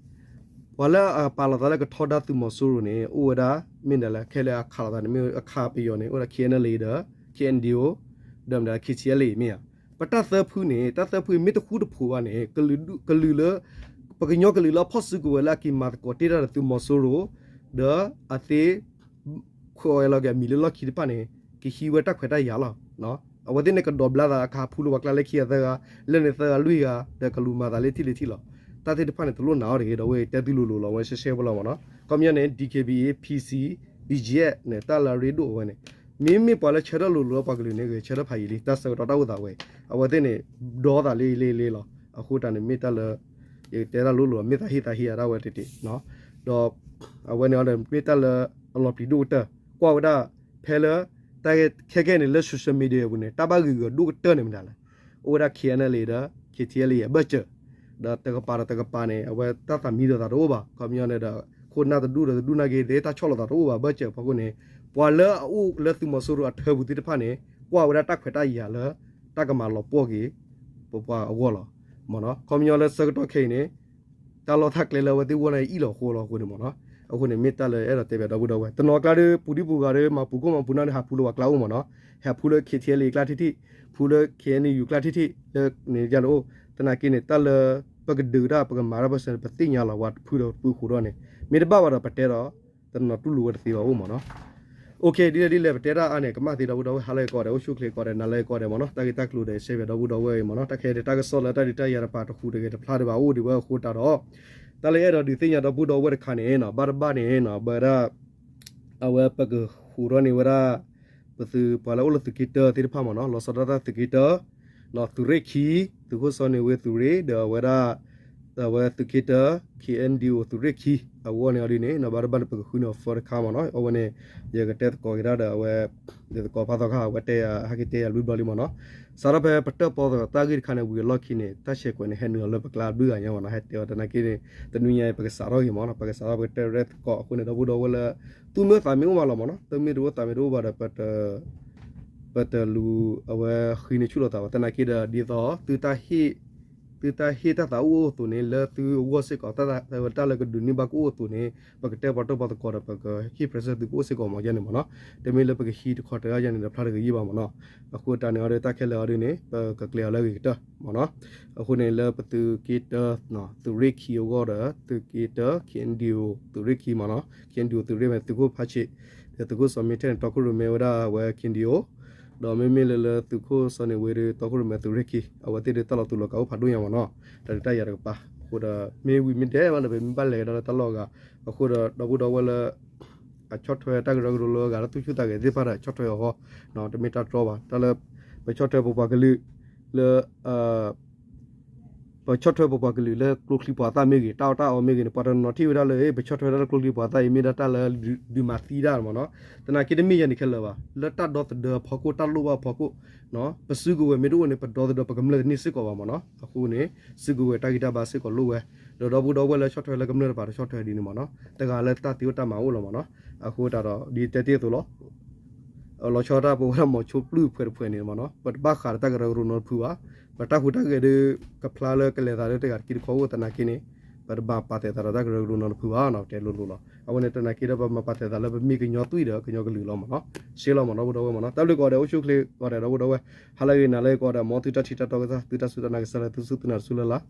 ပှၤလၢအပာ်လီၤသးလၢကထီဒါသုးမီၤစိရိၤန့ၣ် အိၣ်ဝဲဒၣ် မ့ၢ်ဒ်လဲၣ် ခဲလၢာ်အခးလိာ်သးန့ၣ် မ့ၢ်အခးပယီၤန့ၣ် အိၣ်ဝဲဒၣ် K N L A ဒီး K N D O ဒီးမ့ၢ်ဒ်လဲၣ် K T L A မ့ၢ်ဧါ. ပတၢ်သၢဖုန့ၣ် တၢ်သၢဖုအံၤမ့ၢ်တဃူတဖိးဘၣ်န့ၣ် ကလုာ်လၢ ပကညီကလုာ်လၢအဖီၣ်စုကဝဲၤလၢအက့ၤမၤသကိးတ့ၢ်တၢ်ဒီးသုးမီၤစိရိၤ ဒီးအသ့ ခိးဝဲလီၤက့ၤအမံၤလၢလီၢ်ခံတဖၣ်န့ၣ် ကဟံးဝဲတၢ်ခွဲးတၢ်ယာ်လီၤ. အဝဲသ့ၣ်န့ၣ် ကဒိးဘျါသးအခါဖုလၢပှၤကျါလၢခံဂၤသၢဂၤ လၢန့ၣ်သၢဂၤလွံၢ်ဂၤ ဒီးကလူၤမၤသးလၢထံၣ်လၢထံၣ်လီၤ. တၢ်သ့ၣ်တဖၣ်န့ၣ် တလိၣ်နာ်အီၤတဂ့ၤ ဒီးဝဲတဲသုလိၤလိၤလီၤ ဝဲရှဲရှဲဖိလီၤမ့ၢ်နီၤ. ခီပညီန့ၣ် D K B A, P C, B G F န့ၣ် တၢ်လၢအရ့ဒိၣ်အဝဲန့ၣ် မ့မ့ၢ်ပှၤလၢဆၢထၢၣ်လိၤလိၤလၢပှၤကလုာ်န့ၣ် ဂဲၤဆၢထၢၣ်ဖးယံာ်လံ တၢ်ဆၢကတီၢ်တၢ်အိၣ်သးဝဲ အဝဲသ့ၣ်န့ၣ် ဒီသးလံလံလံလီၤ. အဃိတၢ်န့ၣ်မ့ၢ်တၢ်လၢ ယတဲတၢ်လိၤလိၤ မ့ၢ်သးဟ့ၣ်သးဟ့ၣ်အတၢ်ဝဲတ့ၢ်တ့ၢ် ဒီး အဝဲန့ၣ်အီၤဒီး မ့ၢ်တၢ်လၢအလီၤပျံၤဒိၣ်ကတၢၢ် ကွၢ်ဝဲဒၣ် ဖဲလၢ တၢ်ခဲခဲန့ၣ် လၢ social media အပူၤန့ၣ် တၢ်ဘၣ်ဂ့ၢ်ဂီၤဒိၣ်ကတၢၢ်န့ၣ်မတၤလဲၣ်. အိၣ်ဝဲဒၣ် K N L A ဒီး K T L A အဘၢၣ်စၢၤ ဒီးတကပၤဒီးတကပၤန့ၣ် အဝဲတၢ်သးမံလိာ်သးတအိၣ်ဘၣ် ခီပညီန့ၣ်ဒီး ခိၣ်နၢ်တဒူၣ်ဒီးတဒူၣ်နာ်က့ တၢ်ဆီၣ်လိာ်သးတအိၣ်ဘၣ် ဘၢၣ်စၢၤဖီခိၣ်န့ၣ် ပှၤလၢအအိၣ်လၢသုးမီၤစိရိၤအထၢပူၤသ့ၣ်တဖၣ်န့ၣ် ကွၢ်ဝဲဒၣ်တၢ်ခွဲးတၢ်ယာ်လၢ တၢ်ကမၤလီၤပှီၢ်က့ၤ ပပှၤအဂီၢ်လီၤ. မ့ၢ်နီၤ ခီပညီလၢဆၢကတီၢ်ခဲအံၤန့ၣ် တၢ်လီၢ်တၢ်ကျဲလၢအဝဲသ့ၣ်ဂီၢ်န့ၣ် အံၣ်လီၤဃိလီၤအဃိန့ၣ်မ့ၢ်နီၤ. အဃိန့ၣ် မ့ၢ်တၢ်လၢအဲၣ်ဒိးတဲဘၣ်ဒီပုၢ်ဒီဝဲၢ် တနီၤကျါဒီး ပူၤဒံပူၤဂၤဒီး မၤပူၤခိၣ်မၤပူၤနၢ်ဒီး ဟးဖူလၢပှၤကျါအိၣ်မ့ၢ်နီၤ. ဟးဖူလၢ K T L A ကျါထံၣ်ထံၣ်, ဖူလၢ K N U ကျါထံၣ်ထံၣ် လၢန့ၣ်ယၤန့ၣ်အိၣ် သနာ်က့န့ၣ် တၢ်လၢ ပကဒုးတၢ် ပကမၤတၢ်ပစၢၤန့ၣ် ပသ့ၣ်ညါလီၤ ပှၤတဖုဒီးတဖုဃိးဒီးန့ၣ် မ့ၢ်တဘၣ်ဘၣ်ဒီး ပတဲဒီး တနီၤတူၢ်လိာ်ဝဲတသ့ဘၣ်အိၣ်မ့ၢ်နီၤ. အိၣ်ခ့ ဒ်လဲၣ်ဒ်လဲၣ် ပတဲတၢ်အါန့ၣ် ကမၣ်သ့ဒီပုၢ်ဒီဝဲၢ် ဟါလၢအဂ့ၤကိးဂၤဒဲး အိၣ်ဆူၣ်ချ့ကိးဂၤဒဲး နၤလၢအဂ့ၤကိးဂၤဒဲးမ့ၢ်နီၤ. တၢ်ဂ့ၢ်တၢ်ကျိၤဒီး ရှဲဘၣ်ဒီပုၢ်ဒီဝဲၢ်အံၤမ့ၢ်နီၤ. တၢ်ခဲအံၤတၢ်ကစီၣ်လၢတၢ်ဒုးတၢ်ယၤတပၤတဃူးတဂ့ၤတဖျါဒံးဘၣ် အိၣ်ဒံးဝဲအဃိတၢ်ဒီး တၢ်လၢအဲၣ်ဒိးဒုးသ့ၣ်ညါဒီပုၢ်ဒီဝဲၢ်တခါန့ၣ်နီၤ ဘၣ်တဘၣ်န့ၣ်နီၤ ဘၣ်ဝဲဒၣ် အဝဲပကဃုထီၣ်န့ၢ်ဝဲဒၣ် ပသုးပှၤလၢအိၣ်လၢသုးက့တၢသ့ၣ်တဖၣ်မ့ၢ်နီၤ လီၤဆီဒၣ်တၢ်သုးက့တၢ သုးရ့ၣ်ခံ သုးခိၣ်စီၤန့ၣ်ဝ့သုးရ့ၣ် ဒီးအဝဲဒၣ် အဝဲသုးက့တၢ K N D O သုးရ့ၣ်ခံ အဂီၢ်န့ၣ်အီၤဒ်န့ၣ်နီၤ ဘၣ်တဘၣ်န့ၣ် ပကဃုန့ၢ်အီၤ first တခါမ့ၢ်နီၤ အဝဲန့ၣ် ယကတဲသကိးက့ၤတၢ်ဒီးအဝဲ ယသကိးဖးသီခါ အဝဲတဲယၤ ဟဲက့ၤတဲယၤလွံၢ်ဘျီလံမ့ၢ်နီၤ စးထီၣ်ဖဲပတၢၣ်ပီသးတၢ်ဂ့ၢ်တခါန့ၣ် ဝံၤအလီၢ်ခံန့ၣ် တၢ်ဆဲးကွဲးန့ၣ် ဟဲနုာ်အီၤလၢပကျါဘျုးဂၤညါမ့ၢ်နီၤ ဟဲတဲအီၤတနာ်က့န့ၣ် တနွံညါအံၤ ပကစးထီၣ်ဂ့ၤမ့ၢ်နီၤ ပကစးထီၣ်ပကတဲရဲၣ်သကိးအဃိန့ၣ် ဒီပုၢ်ဒီဝဲၢ်လၢ သူၣ်မ့ၢ်သးမ့ၢ်အိၣ်မးလီၤမ့ၢ်နီၤ သူၣ်မ့ၢ်တအိၣ်သးမ့ၢ်တအိၣ်ဘၣ်ဒီး ပတလူၤအဝဲဃံန့ၢ်ဆူၣ်လိာ်သးဘၣ် သနာ်က့ဒီးဒ်သိး သုတၢ်ဟ့ၣ်တၢ်သးအိၣ်အိၣ်အသိးန့ၣ် လၢသုအဂီၢ်စ့ၢ်ကီး တၢ်လၢကဒုးန့ၢ်ဘၣ်ကအိၣ်အသိးန့ၣ် ပကတဲပီၣ်တၢၣ်ပီၣ်သကိးဒီး ပကဟ့ၣ် present သုကအိၣ်စ့ၢ်ကီးမ့ၢ်ယဲန့ၣ်မ့ၢ်နီၤ တမ့ၢ်လၢပကဟံးတခီတၢၢ်ယဲန့ၣ်ဒီး ဖျါတဂ့ၤယံၢ်ဘၣ်မ့ၢ်နီၤ အဃိတၢ်န့ၣ်အီၤဒီး တၢ်ခဲလၢာ်အီၤဒ်န့ၣ် ပကကျဲၤအီၤလၢအဂ့ၤကတၢၢ်မ့ၢ်နီၤ အဃိန့ၣ်လၢပသုးက့တၢ သုးရ့ၣ်ခံအဂီၢ်ဒီး သုးက့တၢ K N D O သုးရ့ၣ်ခံမ့ၢ်နီၤ K N D O သုးရ့ၣ်မ့ၢ်သုးခိၣ်ဖးဆံး ဒီးသုးခိၣ်စီၤမ့ထၢၣ်န့ၣ် တီခိၣ်ရိၣ်မဲဝဲဒၣ်အဝဲ K N D O ဒီးမ့မ့ၢ်လၢလၢသုးခိၣ်စီၤန့ၣ်ဝ့ဒီး တီခိၣ်ရိၣ်မဲသုးရ့ၣ်ခံ အဝဲသ့ၣ်ဒီးတၢ်လီၤတူာ်လီၤကာ်အိၣ်ဖးဒိၣ်ညါမ့ၢ်နီၤ တၢ်ဒုးတၢ်ယၤတကပၤ အဃိဒီး မ့ၢ်ဝံၤမ့ၢ်ဒဲးမးဒီး ပမ့ၢ်ဘၣ်လဲၤကဒီးလၢတၢ်လီၢ်အဂၤ အဃိဒီး ဒီပုၢ်ဒီဝဲၢ်လၢ အဆီၣ်ထွဲတၢ်ကရၢကရိလၢအဂၤလၢသူၣ်ဆူၣ်သးဂဲၤသ့ၣ်တဖၣ်ဒီး ဆီၣ်ထွဲအီၤဃီ တမ့ၢ်တၢ်တြီဘၣ် တၢ်လၢ ပဆီၣ်ထွဲပပှၤကလုာ် လၢ ပဆီၣ်ထွဲပပှၤကလုာ်လၢကျိချံပှၤသၣ်မ့ၢ်ဂ့ၤ တၢ်အီၣ်တၢ်အီမ့ၢ်ဂ့ၤန့ၣ် ပှၤတနီၤထံၣ်ဝဲဒၣ်လၢ ပဆီၣ်ထွဲဒၣ်လၢကျိချံပှၤသၣ်အံၤ မ့ၢ်ဒၣ်တၢ်လၢဒုးမၤသံတၢ်မ့ၢ်နီၤ သနာ်က့တမ့ၢ်ယဲန့ၣ်ခဲလၢာ်ဘၣ် လၢတၢ်ဒီသဒၢအဖီခိၣ် တၢ်လိၣ်ဘၣ်အဖီခိၣ် ပစုကဝဲၤမ့ၢ်တအိၣ်န့ၣ် ပဒီသဒၢပကမျၢၢ်တန့ၢ်စ့ၢ်ကီးဘၣ်မ့ၢ်နီၤ အဃိန့ၣ် စုကဝဲၤတၢ်ဂံၢ်တၢ်ဘါစ့ၢ်ကီးလိၣ်ဝဲ ဒီးဒီပုၢ်ဒီဝဲၢ်လၢဆီၣ်ထွဲလၢကမျၢၢ်တပၤတဆီၣ်ထွဲဒ်န့ၣ်မ့ၢ်နီၤ တဂၤလၢတၢ်သ့အိၣ်တၢ်မၤအိၣ်လီၤမ့ၢ်နီၤ အဃိတၢ်ဒီး ဒ်တဲတ့ၢ်အသိးလီၤ လီၤဆီဒၣ်တၢ်ပဝဲဒၣ်မီၤဆိပျုၢ်ဖှဲးတဖှဲးန့ၣ်မ့ၢ်နီၤ ပတဘၣ်ဃးဒီးတၢ်ကရၢကရိနီတဖုဘၣ် ပတၢ်ဟူးတၢ်ဂဲၤဒီး ကဖျါလၢကလဲၤသးလၢတဂၤတကံတခီအိၣ်သနာ်က့န့ၣ် ပတဘၣ်ပာ်သဲးသးဒီးတၢ်ကရၢကရိနီတဖုဘၣ် ပတဲလိၤလိၤလီၤ အဝဲန့ၣ်တနာ်က့ဒီးပမၤပာ်သဲးသးလၢပမ့ၢ်ကညီသွံၣ်ဒီးကညီကလုာ်လီၤမ့ၢ်နီၤ ရှဲလီၤမ့ၢ်နီၤ ဒီပုၢ်ဒီဝဲၢ်မ့ၢ်နီၤ တၢ်ဘျုးကိးဂၤဒဲး အိၣ်ဆူၣ်ချ့ကိးဂၤဒဲး ဒီပုၢ်ဒီဝဲၢ် ဟါလၢအဂ့ၤ နၤလၢအဂ့ၤကိးဂၤဒဲး မ်သုတၢ်ထံၣ်တၢ်တီကစၢ် သုတၢ်စူၢ်တၢ်နာ်ကစၢ်လၢသုစူၢ်သုနာ်တစူၢ်လၢ်လၢ်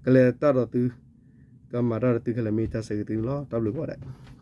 ကလဲၤတၢ်ဒီးသု ကမၤတၢ်ဒီးသုခဲလၢာ် မ့ၢ်တၢ်ဆၢဂ့ၤသုန့ၣ်လီၤ တၢ်ဘျုးကိးဂၤဒဲး